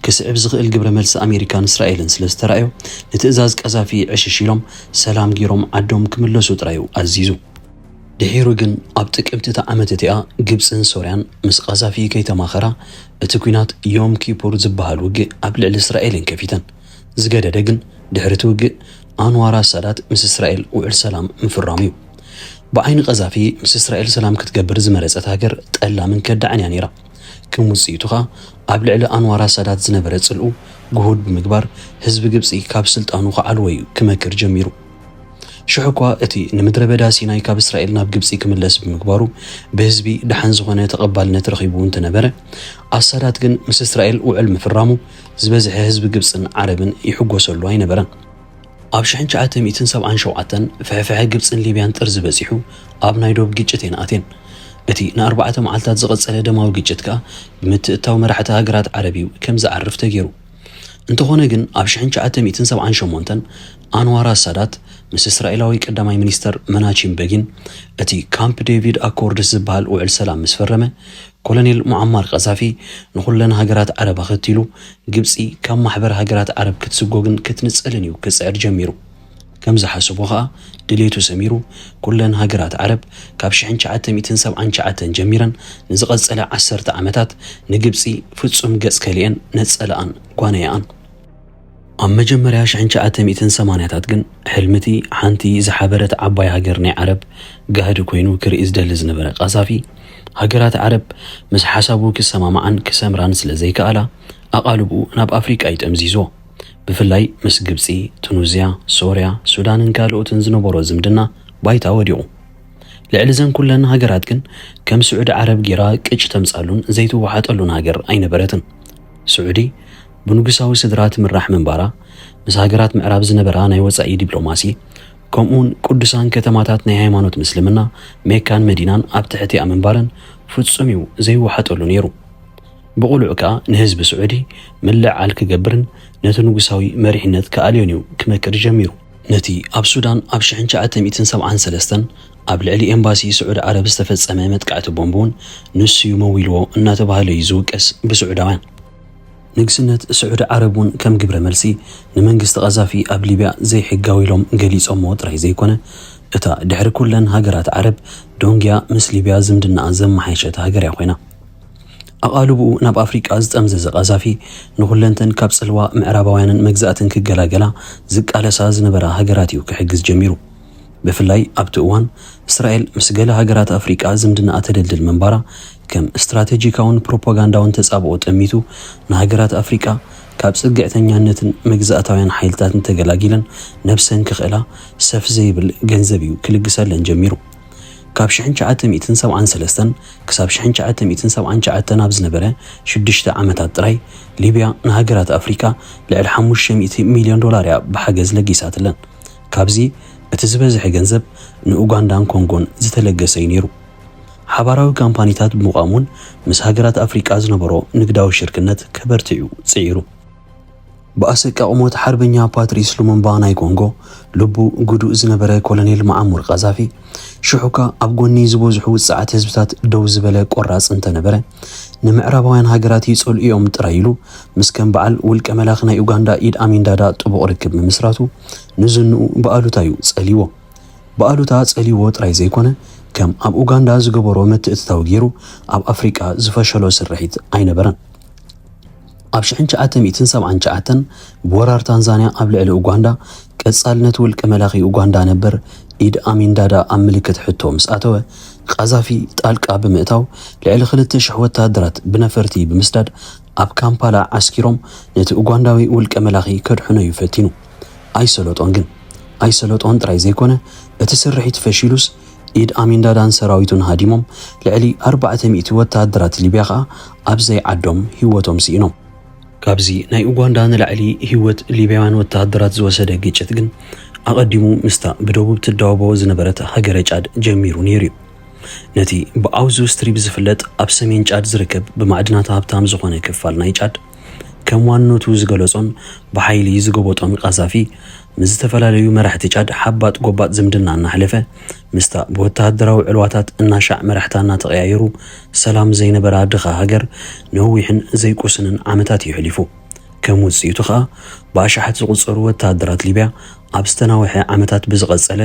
ክስዕብ ዝኽእል ግብረ መልሲ ኣሜሪካን እስራኤልን ስለ ዝተራእዮ ንትእዛዝ ቀዛፊ ዕሽሽ ኢሎም ሰላም ጌሮም ዓዶም ክምለሱ ጥራዩ ኣዚዙ። ድሒሩ ግን ኣብ ጥቅምቲ እታ ዓመት እቲኣ ግብጽን ሶርያን ምስ ቃዛፊ ከይተማኸራ እቲ ኲናት ዮም ኪፑር ዝበሃል ውግእ ኣብ ልዕሊ እስራኤልን ከፊተን። ዝገደደ ግን ድሕሪ እቲ ውግእ ኣንዋር ኣሳዳት ምስ እስራኤል ውዕል ሰላም ምፍራሙ እዩ። ብዓይኒ ቀዛፊ ምስ እስራኤል ሰላም ክትገብር ዝመረጸት ሃገር ጠላምን ከዳዕን እያ ነይራ። ከም ውጽኢቱ ኸኣ ኣብ ልዕሊ ኣንዋር ኣሳዳት ዝነበረ ጽልኡ ግሁድ ብምግባር ህዝቢ ግብጺ ካብ ስልጣኑ ክዓልዎ እዩ ክመክር ጀሚሩ። ሽሕ እኳ እቲ ንምድረ በዳ ሲናይ ካብ እስራኤል ናብ ግብጺ ክምለስ ብምግባሩ ብህዝቢ ደሓን ዝኾነ ተቐባልነት ረኺቡ እንተነበረ ኣሳዳት ግን ምስ እስራኤል ውዕል ምፍራሙ ዝበዝሐ ህዝቢ ግብጽን ዓረብን ይሕጎሰሉ ኣይነበረን። ኣብ ሽሕን ትሽዓተ ሚእትን ሰብዓን ሸውዓተን ፍሕፍሐ ግብጽን ሊብያን ጥርዚ በጺሑ ኣብ ናይ ዶብ ግጭት እየን ኣትየን። እቲ ንኣርባዕተ መዓልታት ዝቐጸለ ደማዊ ግጭት ከኣ ብምትእትታው መራሕቲ ሃገራት ዓረብ እዩ ከም ዝዓርፍ ተገይሩ። እንተኾነ ግን ኣብ ሽሕን ትሽዓተ ሚእትን ሰብዓን ሸሞንተን ኣንዋር ኣሳዳት ምስ እስራኤላዊ ቀዳማይ ሚኒስተር መናቺም በጊን እቲ ካምፕ ዴቪድ ኣኮርድስ ዝበሃል ውዕል ሰላም ምስ ፈረመ፣ ኮሎኔል ሙዓማር ቀዛፊ ንኹለን ሃገራት ዓረብ ኣኸቲሉ ግብጺ ካብ ማሕበር ሃገራት ዓረብ ክትስጎግን ክትንጸልን እዩ ክጽዕር ጀሚሩ። ከም ዝሓሰቦ ኸኣ ድሌቱ ሰሚሩ፣ ኩለን ሃገራት ዓረብ ካብ ሽሕን ትሽዓተ ሚእትን ሰብዓን ትሽዓተን ጀሚረን ንዝቐጸለ ዓሰርተ ዓመታት ንግብጺ ፍጹም ገጽ ከሊአን ነጸለኣን ጓነየኣን። ኣብ መጀመርያ ሽሕን ትሽዓተ ሚእትን ሰማንያታት ግን ሕልምቲ ሓንቲ ዝሓበረት ዓባይ ሃገር ናይ ዓረብ ጋህዲ ኮይኑ ክርኢ ዝደሊ ዝነበረ ቃዛፊ፣ ሃገራት ዓረብ ምስ ሓሳቡ ክሰማማዓን ክሰምራን ስለ ዘይከኣላ ኣቓልብኡ ናብ ኣፍሪቃ እዩ ጠምዚዝዎ። ብፍላይ ምስ ግብጺ፣ ቱኑዝያ፣ ሶርያ፣ ሱዳንን ካልኦትን ዝነበሮ ዝምድና ባይታ ወዲቑ። ልዕሊ እዘን ኩለን ሃገራት ግን ከም ስዑዲ ዓረብ ጌራ ቅጭ ተምጻሉን ዘይትወሓጠሉን ሃገር ኣይነበረትን። ስዑዲ ብንጉሳዊ ስድራ ትምራሕ ምንባራ፣ ምስ ሃገራት ምዕራብ ዝነበራ ናይ ወጻኢ ዲፕሎማሲ፣ ከምኡውን ቅዱሳን ከተማታት ናይ ሃይማኖት ምስልምና ሜካን መዲናን ኣብ ትሕቲኣ ምንባረን ፍጹም እዩ ዘይወሓጠሉ ነይሩ። ብቕሉዕ ከኣ ንህዝቢ ስዑዲ ምልዕዓል ክገብርን ነቲ ንጉሳዊ መሪሕነት ክኣልዮን እዩ ክመክር ጀሚሩ። ነቲ ኣብ ሱዳን ኣብ ሽሕን ትሽዓተ ሚእትን ሰብዓን ሰለስተን ኣብ ልዕሊ ኤምባሲ ስዑዲ ዓረብ ዝተፈጸመ መጥቃዕቲ ቦምብ እውን ንሱ እዩ መዊልዎ እናተባህለ እዩ ዝውቀስ ብስዑዳውያን። ንግስነት ስዑዲ ዓረብ እውን ከም ግብረ መልሲ ንመንግስቲ ቐዛፊ ኣብ ሊብያ ዘይሕጋዊ ኢሎም ገሊጾሞ ጥራይ ዘይኮነ፣ እታ ድሕሪ ኩለን ሃገራት ዓረብ ዶንግያ ምስ ሊብያ ዝምድናኣ ዘመሓየሸት ሃገር እያ ኮይና። ኣቓልብኡ ናብ ኣፍሪቃ ዝጠምዘዘ ቐዛፊ ንኹለንተን ካብ ጽልዋ ምዕራባውያንን መግዛእትን ክገላገላ ዝቃለሳ ዝነበራ ሃገራት እዩ ክሕግዝ ጀሚሩ። ብፍላይ ኣብቲ እዋን እስራኤል ምስ ገለ ሃገራት ኣፍሪቃ ዝምድናኣ ተደልድል ምንባራ ከም ስትራተጂካውን ፕሮፓጋንዳውን ተጻብኦ ጠሚቱ ንሃገራት ኣፍሪቃ ካብ ጽግዕተኛነትን መግዛእታውያን ሓይልታትን ተገላጊለን ነብሰን ክኽእላ ሰፍ ዘይብል ገንዘብ እዩ ክልግሰለን ጀሚሩ። ካብ ሽሕን ትሽዓተ ሚእትን ሰብዓን ሰለስተን ክሳብ ሽሕን ትሽዓተ ሚእትን ሰብዓን ትሽዓተን ኣብ ዝነበረ ሽዱሽተ ዓመታት ጥራይ ሊብያ ንሃገራት ኣፍሪቃ ልዕሊ ሓሙሽተ ሚእቲ ሚልዮን ዶላር እያ ብሓገዝ ለጊሳትለን። ካብዚ እቲ ዝበዝሐ ገንዘብ ንኡጋንዳን ኮንጎን ዝተለገሰ እዩ ነይሩ። ሓባራዊ ካምፓኒታት ብምቋም እውን ምስ ሃገራት ኣፍሪቃ ዝነበሮ ንግዳዊ ሽርክነት ከበርትዕ እዩ ጽዒሩ። ብኣሰቃቒ ሞት ሓርበኛ ፓትሪስ ሉሙምባ ናይ ኮንጎ ልቡ ግዱእ ዝነበረ ኮሎኔል መዓሙር ቃዛፊ፣ ሽሑካ ኣብ ጎኒ ዝበዝሑ ውጽዓት ህዝብታት ደው ዝበለ ቆራጽ እንተነበረ፣ ንምዕራባውያን ሃገራት ይጸልኡ እዮም ጥራይ ኢሉ ምስ ከም በዓል ውልቀ መላኺ ናይ ኡጋንዳ ኢድ ኣሚን ዳዳ ጥቡቕ ርክብ ምምስራቱ ንዝንኡ ብኣሉታ እዩ ጸሊዎ። ብኣሉታ ጸሊዎ ጥራይ ዘይኮነ፣ ከም ኣብ ኡጋንዳ ዝገበሮ ምትእትታው ገይሩ ኣብ ኣፍሪቃ ዝፈሸሎ ስርሒት ኣይነበረን። ኣብ ሽሕን ትሽዓተ ሚእትን ሰብዓን ትሽዓተን ብወራር ታንዛንያ ኣብ ልዕሊ ኡጋንዳ ቀጻልነት ውልቀ መላኺ ኡጋንዳ ነበር ኢድ ኣሚን ዳዳ ኣብ ምልክት ሕቶ ምስ ኣተወ፣ ቃዛፊ ጣልቃ ብምእታው ልዕሊ ክልተ ሽሕ ወተሃደራት ብነፈርቲ ብምስዳድ ኣብ ካምፓላ ዓስኪሮም ነቲ ኡጋንዳዊ ውልቀ መላኺ ከድሕኖ እዩ ፈቲኑ። ኣይሰለጦን ግን። ኣይሰለጦን ጥራይ ዘይኮነ፣ እቲ ስርሒት ፈሺሉስ ኢድ ኣሚን ዳዳን ሰራዊቱን ሃዲሞም ልዕሊ ኣርባዕተ ሚእቲ ወተሃደራት ሊብያ ኸኣ ኣብ ዘይዓዶም ህይወቶም ስኢኖም። ካብዚ ናይ ኡጋንዳ ንላዕሊ ህይወት ሊብያውያን ወተሃደራት ዝወሰደ ግጭት ግን ኣቐዲሙ ምስታ ብደቡብ ትዳወቦ ዝነበረት ሃገረ ጫድ ጀሚሩ ነይሩ እዩ። ነቲ ብኣውዙ ስትሪፕ ዝፍለጥ ኣብ ሰሜን ጫድ ዝርከብ ብማዕድናት ሃብታም ዝኾነ ክፋል ናይ ጫድ ከም ዋንነቱ ዝገለጾን ብሓይሊ ዝገበጦን ቃዛፊ ምስ ዝተፈላለዩ መራሕቲ ጫድ ሓባጥ ጎባጥ ዝምድና እናሕለፈ ምስታ ብወተሃደራዊ ዕልዋታት እናሻዕ መራሕታ እናተቐያየሩ ሰላም ዘይነበራ ድኻ ሃገር ነዊሕን ዘይቁስንን ዓመታት እዩ ሕሊፉ። ከም ውጽኢቱ ኸኣ ብኣሽሓት ዝቑጸሩ ወተሃደራት ሊብያ ኣብ ዝተናውሐ ዓመታት ብዝቐጸለ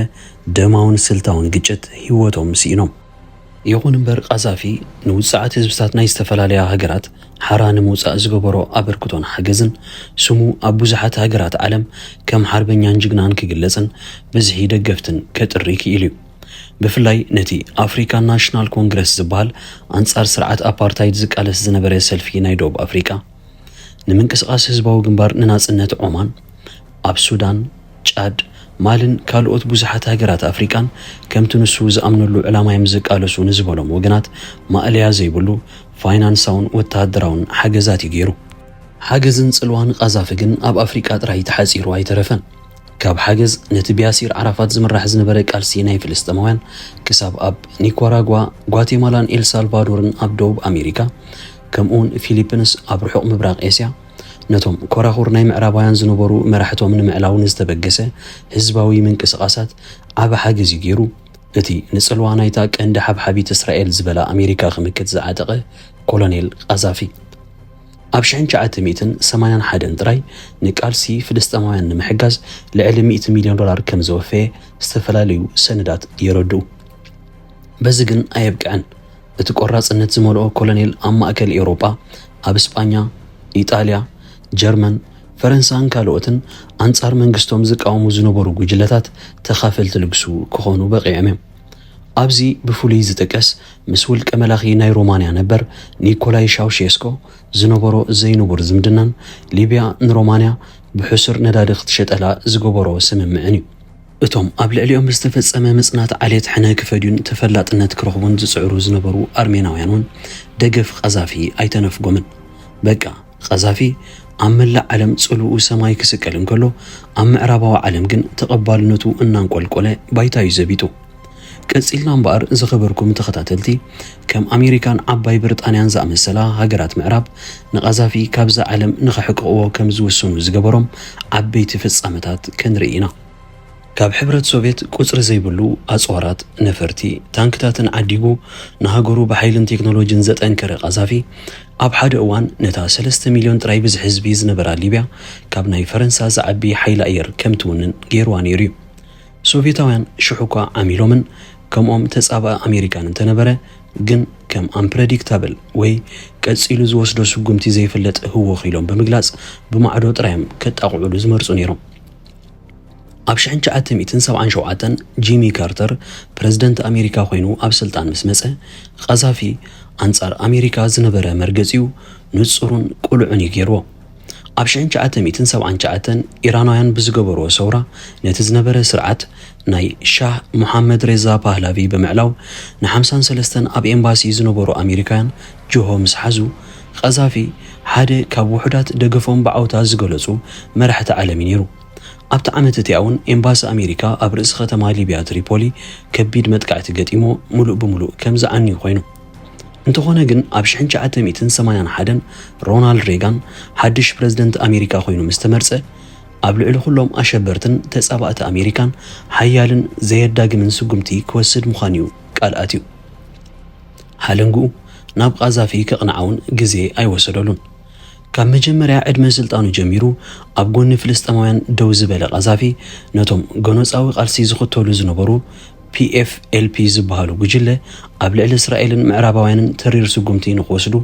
ደማውን ስልታውን ግጭት ህይወቶም ስኢኖም። ይኹን እምበር ቃዛፊ ንውጽዓት ህዝብታት ናይ ዝተፈላለያ ሃገራት ሓራ ንምውጻእ ዝገበሮ ኣበርክቶን ሓገዝን ስሙ ኣብ ብዙሓት ሃገራት ዓለም ከም ሓርበኛን ጅግናን ክግለጽን ብዝሒ ደገፍትን ከጥሪ ክኢሉ እዩ። ብፍላይ ነቲ ኣፍሪካን ናሽናል ኮንግረስ ዝበሃል ኣንጻር ስርዓት ኣፓርታይድ ዝቃለስ ዝነበረ ሰልፊ ናይ ደቡብ ኣፍሪቃ፣ ንምንቅስቓስ ህዝባዊ ግንባር ንናጽነት ዖማን፣ ኣብ ሱዳን፣ ጫድ፣ ማልን ካልኦት ብዙሓት ሃገራት ኣፍሪቃን ከምቲ ንሱ ዝኣምነሉ ዕላማ እዮም ዝቃለሱ ንዝበሎም ወገናት ማእለያ ዘይብሉ ፋይናንሳውን ወተሃደራውን ሓገዛት እዩ ገይሩ። ሓገዝን ጽልዋን ቃዛፊ ግን ኣብ ኣፍሪቃ ጥራይ ተሓጺሩ ኣይተረፈን። ካብ ሓገዝ ነቲ ብያሲር ዓራፋት ዝምራሕ ዝነበረ ቃልሲ ናይ ፍልስጤማውያን ክሳብ ኣብ ኒካራጓ፣ ጓቴማላን ኤልሳልቫዶርን ኣብ ደቡብ ኣሜሪካ ከምኡውን ፊሊፒንስ ኣብ ርሑቕ ምብራቕ ኤስያ ነቶም ኮራኹር ናይ ምዕራባውያን ዝነበሩ መራሕቶም ንምዕላው ንዝተበገሰ ህዝባዊ ምንቅስቓሳት ዓቢ ሓገዝ እዩ ገይሩ። እቲ ንጽልዋ ናይታ ቀንዲ ሓብሓቢት እስራኤል ዝበላ ኣሜሪካ ክምክት ዝዓጠቐ ኮሎኔል ቃዛፊ፣ ኣብ ሽሕን ትሽዓተ ሚእትን ሰማንያን ሓደን ጥራይ ንቃልሲ ፍልስጤማውያን ንምሕጋዝ ልዕሊ ሚእቲ ሚልዮን ዶላር ከም ዘወፈየ ዝተፈላለዩ ሰነዳት የረድኡ። በዚ ግን ኣየብቅዐን። እቲ ቆራጽነት ዝመልኦ ኮሎኔል ኣብ ማእከል ኤውሮጳ፣ ኣብ ስጳኛ፣ ኢጣልያ፣ ጀርመን፣ ፈረንሳን ካልኦትን ኣንጻር መንግስቶም ዝቃወሙ ዝነበሩ ጉጅለታት ተኻፈልቲ ልግሱ ክኾኑ በቒዖም እዮም። ኣብዚ ብፍሉይ ዝጥቀስ ምስ ውልቀ መላኺ ናይ ሮማንያ ነበር ኒኮላይ ሻውሼስኮ ዝነበሮ ዘይንቡር ዝምድናን ሊብያ ንሮማንያ ብሕሱር ነዳዲ ክትሸጠላ ዝገበሮ ስምምዕን እዩ። እቶም ኣብ ልዕሊኦም ዝተፈጸመ ምጽናት ዓሌት ሕነ ክፈድዩን ተፈላጥነት ክረኽቡን ዝጽዕሩ ዝነበሩ ኣርሜናውያን እውን ደገፍ ቃዛፊ ኣይተነፍጎምን። በቃ፣ ቃዛፊ ኣብ መላእ ዓለም ጽልኡ ሰማይ ክስቀል እንከሎ፣ ኣብ ምዕራባዊ ዓለም ግን ተቐባልነቱ እናንቆልቆለ ባይታ እዩ ዘቢጡ። ቀጺልና እምበኣር፣ ዝኸበርኩም ተኸታተልቲ፣ ከም ኣሜሪካን ዓባይ ብሪጣንያን ዝኣመሰላ ሃገራት ምዕራብ ንቃዛፊ ካብዛ ዓለም ንኸሕቅቕዎ ከም ዝውስኑ ዝገበሮም ዓበይቲ ፍጻመታት ክንርኢ ኢና። ካብ ሕብረት ሶቭየት ቁጽሪ ዘይብሉ ኣጽዋራት፣ ነፈርቲ፣ ታንክታትን ዓዲጉ ንሃገሩ ብሓይልን ቴክኖሎጂን ዘጠንከረ ቃዛፊ፣ ኣብ ሓደ እዋን ነታ ሰለስተ ሚልዮን ጥራይ ብዝሒ ህዝቢ ዝነበራ ሊብያ ካብ ናይ ፈረንሳ ዝዓቢ ሓይሊ ኣየር ከም ትውንን ገይርዋ ነይሩ እዩ። ሶቭየታውያን ሽሕ እኳ ዓሚሎምን ከምኦም ተጻባኢ ኣሜሪካን እንተነበረ፣ ግን ከም ኣምፕረዲክታብል ወይ ቀጺሉ ዝወስዶ ስጉምቲ ዘይፍለጥ ህወኽ ኢሎም ብምግላጽ ብማዕዶ ጥራዮም ከጣቕዑሉ ዝመርጹ ነይሮም። ኣብ ሽሕን ትሽዓተ ሚእትን ሰብዓን ሸውዓተን ጂሚ ካርተር ፕረዚደንት ኣሜሪካ ኮይኑ ኣብ ስልጣን ምስ መጸ፣ ቃዛፊ ኣንጻር ኣሜሪካ ዝነበረ መርገጺኡ ንጹርን ቅሉዕን እዩ ገይርዎ። ኣብ ሽሕን ትሽዓተ ሚእትን ሰብዓን ትሽዓተን ኢራናውያን ብዝገበርዎ ሰውራ ነቲ ዝነበረ ስርዓት ናይ ሻህ ሙሓመድ ሬዛ ፓህላቪ ብምዕላው፣ ንሓምሳን ሰለስተን ኣብ ኤምባሲ ዝነበሩ ኣሜሪካውያን ጅሆ ምስ ሓዙ፣ ቃዛፊ ሓደ ካብ ውሑዳት ደገፎም ብዓውታ ዝገለጹ መራሕቲ ዓለም እዩ ነይሩ። ኣብቲ ዓመት እቲኣ እውን ኤምባሲ ኣሜሪካ ኣብ ርእሲ ከተማ ሊብያ ትሪፖሊ ከቢድ መጥቃዕቲ ገጢሞ፣ ምሉእ ብምሉእ ከም ዝዓንዩ ኮይኑ። እንተኾነ ግን፣ ኣብ ሽሕን ትሽዓተ ሚእትን ሰማንያን ሓደን ሮናልድ ሬጋን ሓድሽ ፕረዚደንት ኣሜሪካ ኮይኑ ምስ ተመርጸ፣ ኣብ ልዕሊ ኩሎም ኣሸበርትን ተጻባእቲ ኣሜሪካን ሓያልን ዘየዳግምን ስጉምቲ ክወስድ ምዃኑ'ዩ ቃል ኣትዩ። ሓለንግኡ ናብ ቃዛፊ ከቕንዓውን ግዜ ኣይወሰደሉን። ካብ መጀመርያ ዕድመ ስልጣኑ ጀሚሩ ኣብ ጎኒ ፍልስጤማውያን ደው ዝበለ ቃዛፊ፣ ነቶም ጎነጻዊ ቃልሲ ዝኽተሉ ዝነበሩ ፒ ኤፍ ኤል ፒ ዝበሃሉ ጉጅለ ኣብ ልዕሊ እስራኤልን ምዕራባውያንን ተሪር ስጉምቲ ንክወስዱ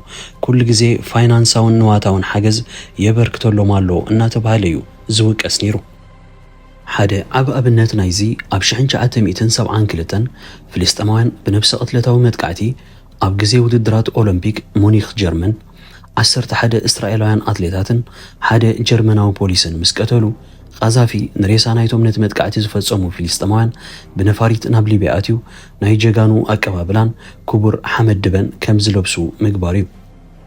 ኩሉ ግዜ ፋይናንሳውን ንዋታውን ሓገዝ የበርክተሎም ኣሎ እናተባህለ እዩ ዝውቀስ ነይሩ። ሓደ ዓቢ ኣብነት ናይዚ፣ ኣብ ሽሕን ትሽዓተ ሚእትን ሰብዓን ክልተን ፍልስጤማውያን ብነብሰ ቅትለታዊ መጥቃዕቲ ኣብ ግዜ ውድድራት ኦሎምፒክ ሙኒክ ጀርመን ዓሰርተ ሓደ እስራኤላውያን ኣትሌታትን ሓደ ጀርመናዊ ፖሊስን ምስ ቀተሉ፣ ቃዛፊ ንሬሳ ናይቶም ነቲ መጥቃዕቲ ዝፈጸሙ ፍልስጤማውያን ብነፋሪት ናብ ሊብያ ኣትዩ ናይ ጀጋኑ ኣቀባብላን ክቡር ሓመድ ድበን ከም ዝለብሱ ምግባሩ እዩ።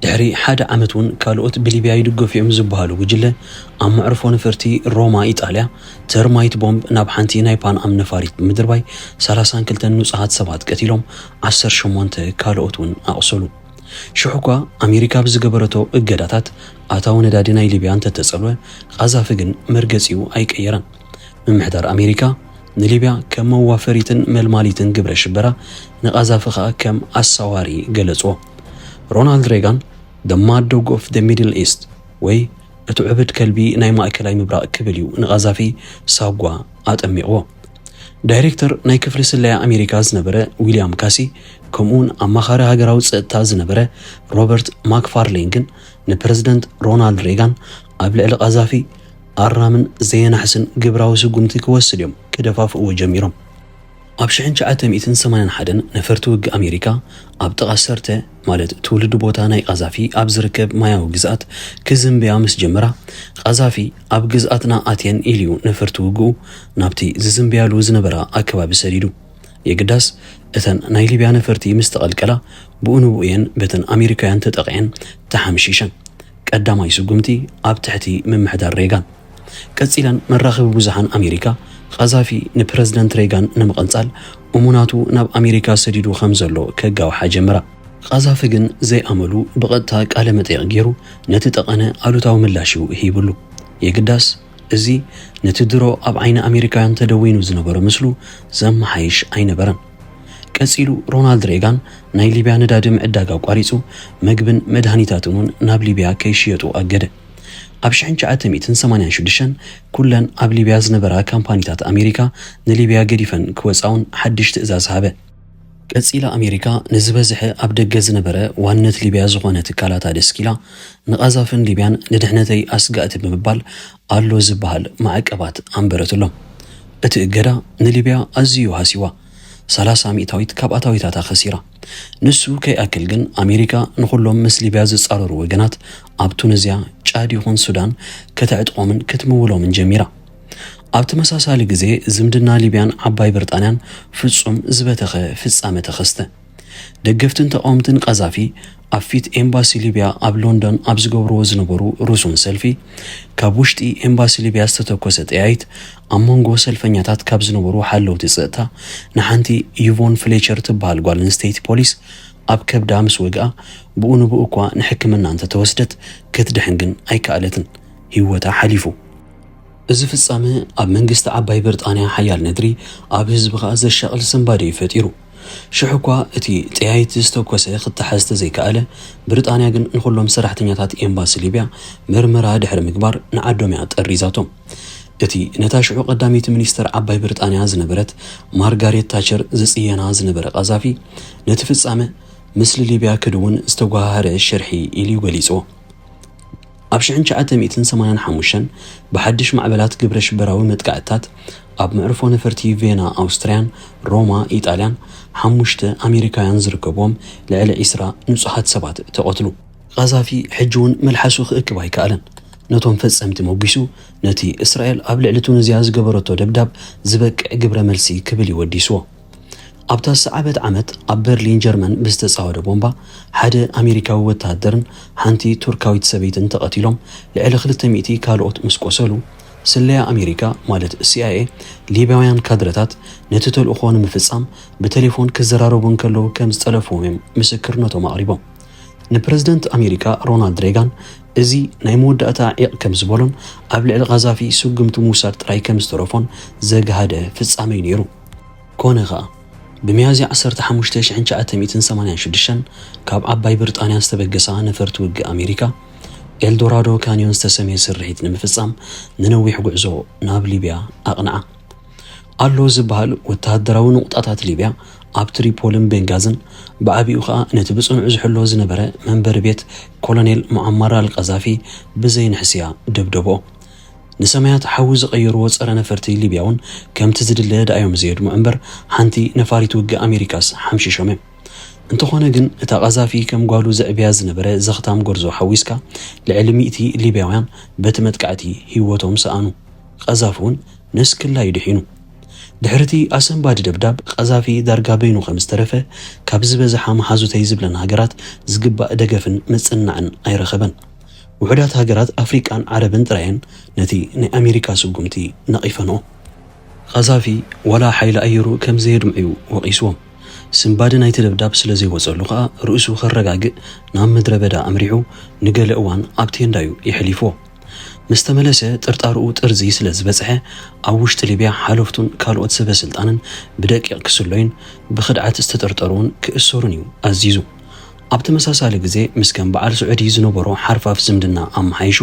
ድሕሪ ሓደ ዓመት እውን ካልኦት ብሊብያ ይድገፉ እዮም ዝበሃሉ ጉጅለ ኣብ መዕርፎ ነፈርቲ ሮማ ኢጣልያ ተርማይት ቦምብ ናብ ሓንቲ ናይ ፓን ኣም ነፋሪት ብምድርባይ ሰላሳን ክልተን ንጹሃት ሰባት ቀቲሎም ዓሰርተ ሸሞንተ ካልኦት እውን ኣቑሰሉ። ሽሕ እኳ ኣሜሪካ ብዝገበረቶ እገዳታት ኣታዊ ነዳዲ ናይ ሊብያ እንተተጸልወ፣ ቃዛፊ ግን መርገጺኡ ኣይቀየረን። ምምሕዳር ኣሜሪካ ንሊብያ ከም መዋፈሪትን መልማሊትን ግብረ ሽበራ፣ ንቃዛፊ ከኣ ከም ኣሳዋሪ ገለጽዎ። ሮናልድ ሬጋን the mad dog of the Middle East ወይ እቲ ዕብድ ከልቢ ናይ ማእከላይ ምብራቕ ክብል እዩ ንቃዛፊ ሳጓ ኣጠሚቕዎ። ዳይሬክተር ናይ ክፍሊ ስለያ ኣሜሪካ ዝነበረ ዊልያም ካሲ፣ ከምኡውን ኣማኻሪ ሃገራዊ ጸጥታ ዝነበረ ሮበርት ማክፋርሌን ግን ንፕረዚደንት ሮናልድ ሬጋን ኣብ ልዕሊ ቃዛፊ ኣራምን ዘየናሕስን ግብራዊ ስጉምቲ ክወስድ እዮም ክደፋፍእዎ ጀሚሮም። ኣብ ሽሕን ትሽዓተ ሚእትን ሰማንያን ሓደን ነፈርቲ ውግእ ኣሜሪካ ኣብ ጥቓ ሰርተ፣ ማለት ትውልዲ ቦታ ናይ ቃዛፊ ኣብ ዝርከብ ማያዊ ግዝኣት ክዝንብያ ምስ ጀመራ፣ ቃዛፊ ኣብ ግዝኣትና ኣትየን ኢሉ እዩ ነፈርቲ ውግኡ ናብቲ ዝዝንብያሉ ዝነበራ ኣከባቢ ሰዲዱ። የግዳስ እተን ናይ ሊብያ ነፈርቲ ምስ ተቐልቀላ፣ ብኡ ንብኡ እየን በተን ኣሜሪካውያን ተጠቒዐን ተሓምሺሸን። ቀዳማይ ስጉምቲ ኣብ ትሕቲ ምምሕዳር ሬጋን። ቀጺለን መራኸቢ ብዙሓን ኣሜሪካ፣ ቃዛፊ ንፕረዚደንት ሬጋን ንምቕንጻል እሙናቱ ናብ ኣሜሪካ ሰዲዱ ከም ዘሎ ከጋውሓ ጀመራ። ቃዛፊ ግን ዘይኣመሉ ብቐጥታ ቃለ መጠይቕ ገይሩ ነቲ ጠቐነ ኣሉታዊ ምላሽ እዩ ሂብሉ። የግዳስ እዚ ነቲ ድሮ ኣብ ዓይኒ ኣሜሪካውያን ተደዊኑ ዝነበረ ምስሉ ዘመሓይሽ ኣይነበረን። ቀጺሉ ሮናልድ ሬጋን ናይ ሊብያ ነዳዲ ምዕዳግ ኣቋሪጹ፣ መግብን መድሃኒታትን እውን ናብ ሊብያ ከይሽየጡ ኣገደ። ኣብ ሽሕን ትሽዓተ ሚእትን ሰማንያን ሽዱሽተን ኩለን ኣብ ሊብያ ዝነበራ ካምፓኒታት ኣሜሪካ ንሊብያ ገዲፈን ክወጻውን ሓድሽ ትእዛዝ ሃበ። ቀጺላ ኣሜሪካ ንዝበዝሐ ኣብ ደገ ዝነበረ ዋነት ሊብያ ዝኾነ ትካላት ኣደስኪላ ንቃዛፍን ሊብያን ንድሕነተይ ኣስጋእቲ ብምባል ኣሎ ዝበሃል ማዕቀባት ኣንበረትሎም። እቲ እገዳ ንሊብያ ኣዝዩ ሃሲዋ፣ ሰላሳ ሚእታዊት ካብ ኣታዊታታ ከሲራ። ንሱ ከይኣክል ግን ኣሜሪካ ንኹሎም ምስ ሊብያ ዝጻረሩ ወገናት ኣብ ቱኒዝያ፣ ጫድ ይኹን ሱዳን ከተዕጥቖምን ክትምውሎምን ጀሚራ። ኣብ ተመሳሳሊ ግዜ ዝምድና ሊብያን ዓባይ ብሪጣንያን ፍጹም ዝበተኸ ፍጻመ ተኸስተ። ደገፍትን ተቓወምትን ቃዛፊ ኣብ ፊት ኤምባሲ ሊብያ ኣብ ሎንዶን ኣብ ዝገብርዎ ዝነበሩ ርሱን ሰልፊ፣ ካብ ውሽጢ ኤምባሲ ሊብያ ዝተተኮሰ ጠያይት ኣብ መንጎ ሰልፈኛታት ካብ ዝነበሩ ሓለውቲ ጸጥታ ንሓንቲ ዩቮን ፍሌቸር ትበሃል ጓል ኣንስተይቲ ፖሊስ ኣብ ከብዳ ምስ ወግኣ፣ ብኡ ንብኡ እኳ ንሕክምና እንተተወስደት ክትድሕን ግን ኣይከኣለትን፣ ህይወታ ሓሊፉ። እዚ ፍጻመ ኣብ መንግስቲ ዓባይ ብሪጣንያ ሓያል ነድሪ፣ ኣብ ህዝቢ ከኣ ዘሻቕል ስንባደ እዩ ፈጢሩ። ሽሕ እኳ እቲ ጠያይት ዝተኮሰ ክተሓዝ ተዘይከኣለ፣ ብሪጣንያ ግን ንኹሎም ሰራሕተኛታት ኤምባሲ ሊብያ መርመራ ድሕሪ ምግባር ንዓዶም እያ ጠሪዛቶም። እቲ ነታ ሽዑ ቀዳመይቲ ሚኒስተር ዓባይ ብሪጣንያ ዝነበረት ማርጋሬት ታቸር ዝጽየና ዝነበረ ቃዛፊ፣ ነቲ ፍጻመ ምስሊ ሊብያ ክድውን ዝተጓሃሃረ ሽርሒ ኢሉ እዩ ገሊጽዎ። ኣብ ሽሕን ትሽዓተ ሚእትን ሰማንያን ሓሙሽተን ብሓድሽ ማዕበላት ግብረ ሽበራዊ መጥቃዕትታት ኣብ መዕርፎ ነፈርቲ ቬና ኣውስትርያን ሮማ ኢጣልያን ሓሙሽተ ኣሜሪካውያን ዝርከብዎም ልዕሊ ዒስራ ንጹሃት ሰባት ተቐትሉ። ቃዛፊ ሕጂ እውን መልሓሱ ክእክብ ኣይከኣለን። ነቶም ፈጸምቲ ሞጊሱ ነቲ እስራኤል ኣብ ልዕሊ ቱኒዝያ ዝገበረቶ ደብዳብ ዝበቅዕ ግብረ መልሲ ክብል እዩ ወዲስዎ። ኣብታ ዝሰዓበት ዓመት ኣብ በርሊን ጀርመን ብዝተጻወደ ቦምባ ሓደ ኣሜሪካዊ ወተሃደርን ሓንቲ ቱርካዊት ሰበይትን ተቐቲሎም፣ ልዕሊ ክልተ ሚእቲ ካልኦት ምስ ቆሰሉ፣ ስለያ ኣሜሪካ ማለት ሲኣይኤ ሊብያውያን ካድረታት ነቲ ተልእኾ ንምፍጻም ብቴሌፎን ክዘራረቡ እንከለዉ ከም ዝጠለፍዎም እዮም ምስክርነቶም ኣቕሪቦም። ንፕረዚደንት ኣሜሪካ ሮናልድ ሬጋን እዚ ናይ መወዳእታ ዒቕ ከም ዝበሎን ኣብ ልዕሊ ቃዛፊ ስጉምቲ ምውሳድ ጥራይ ከም ዝተረፎን ዘግሃደ ፍጻመ እዩ ነይሩ። ኮነ ኸኣ፣ ብሚያዝያ ዓሰርተ ሓሙሽተ ሽሕን ትሽዓተ ሚእትን ሰማንያን ሽዱሽተን ካብ ዓባይ ብሪጣንያ ዝተበገሳ ነፈርቲ ውግእ ኣሜሪካ፣ ኤልዶራዶ ካንዮን ዝተሰምየ ስርሒት ንምፍጻም ንነዊሕ ጉዕዞ ናብ ሊብያ ኣቕንዓ። ኣሎ ዝበሃል ወተሃደራዊ ንቑጣታት ሊብያ ኣብ ትሪፖልን ቤንጋዝን፣ ብዓቢኡ ኸኣ ነቲ ብጽኑዕ ዝሕሎ ዝነበረ መንበሪ ቤት ኮሎኔል ሙዓማር ኣልቃዛፊ ብዘይንሕስያ ደብደብኦ። ንሰማያት ሓዊ ዝቐየርዎ ጸረ ነፈርቲ ሊብያ እውን ከምቲ ዝድለ ደኣዮም ዘየድምዑ እምበር፣ ሓንቲ ነፋሪት ውግእ ኣሜሪካስ ሓምሺሾም እዮም። እንተኾነ ግን፣ እታ ቃዛፊ ከም ጓሉ ዘዕብያ ዝነበረ ዘኽታም ጎርዞ ሓዊስካ፣ ልዕሊ ሚእቲ ሊብያውያን በቲ መጥቃዕቲ ህይወቶም ሰኣኑ። ቃዛፊ እውን ነስክላ እዩ ድሒኑ። ድሕሪ እቲ ኣሰንባዲ ደብዳብ፣ ቃዛፊ ዳርጋ በይኑ ከም ዝተረፈ፣ ካብ ዝበዝሓ መሓዙተይ ዝብለን ሃገራት ዝግባእ ደገፍን ምጽንናዕን ኣይረኸበን። ውሑዳት ሃገራት ኣፍሪቃን ዓረብን ጥራየን ነቲ ናይ ኣሜሪካ ስጉምቲ ነቒፈንኦ። ቃዛፊ ዋላ ሓይሊ ኣየሩ ከም ዘየድምዑ እዩ ወቒስዎም። ስንባዲ ናይቲ ደብዳብ ስለ ዘይወጸሉ ከኣ፣ ርእሱ ከረጋግእ ናብ ምድረ በዳ ኣምሪሑ፣ ንገለ እዋን ኣብ ቴንዳ እዩ የሕሊፍዎ። ምስ ተመለሰ፣ ጥርጣርኡ ጥርዚ ስለ ዝበጽሐ፣ ኣብ ውሽጢ ሊብያ ሓለፍቱን ካልኦት ሰበ ስልጣንን ብደቂቕ ክስለዩን ብኽድዓት ዝተጠርጠሩን ክእሰሩን እዩ ኣዚዙ። ኣብ ተመሳሳሊ ግዜ፣ ምስ ከም በዓል ስዑዲ ዝነበሮ ሓርፋፍ ዝምድና ኣመሓይሹ፣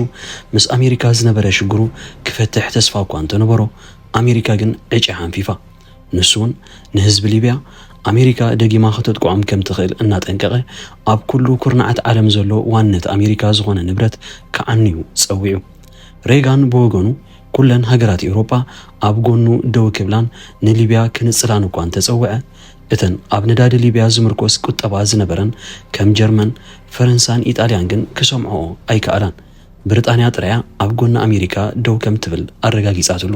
ምስ ኣሜሪካ ዝነበረ ሽግሩ ክፈትሕ ተስፋ እኳ እንተነበሮ፣ ኣሜሪካ ግን ዕጫ ሓንፊፋ። ንሱ እውን ንህዝቢ ሊብያ ኣሜሪካ ደጊማ ከተጥቅዖም ከም ትኽእል እናጠንቀቐ፣ ኣብ ኩሉ ኩርናዓት ዓለም ዘሎ ዋንነት ኣሜሪካ ዝኾነ ንብረት ክዓኑ እዩ ጸዊዑ። ሬጋን ብወገኑ፣ ኩለን ሃገራት ኤውሮጳ ኣብ ጎኑ ደው ክብላን ንሊብያ ክንጽላን እኳ እንተጸውዐ፣ እተን ኣብ ነዳዲ ሊብያ ዝምርኮስ ቁጠባ ዝነበረን ከም ጀርመን፣ ፈረንሳን ኢጣልያን ግን ክሰምዕኦ ኣይከኣላን። ብሪጣንያ ጥራያ ኣብ ጎኒ ኣሜሪካ ደው ከም ትብል ኣረጋጊጻትሉ።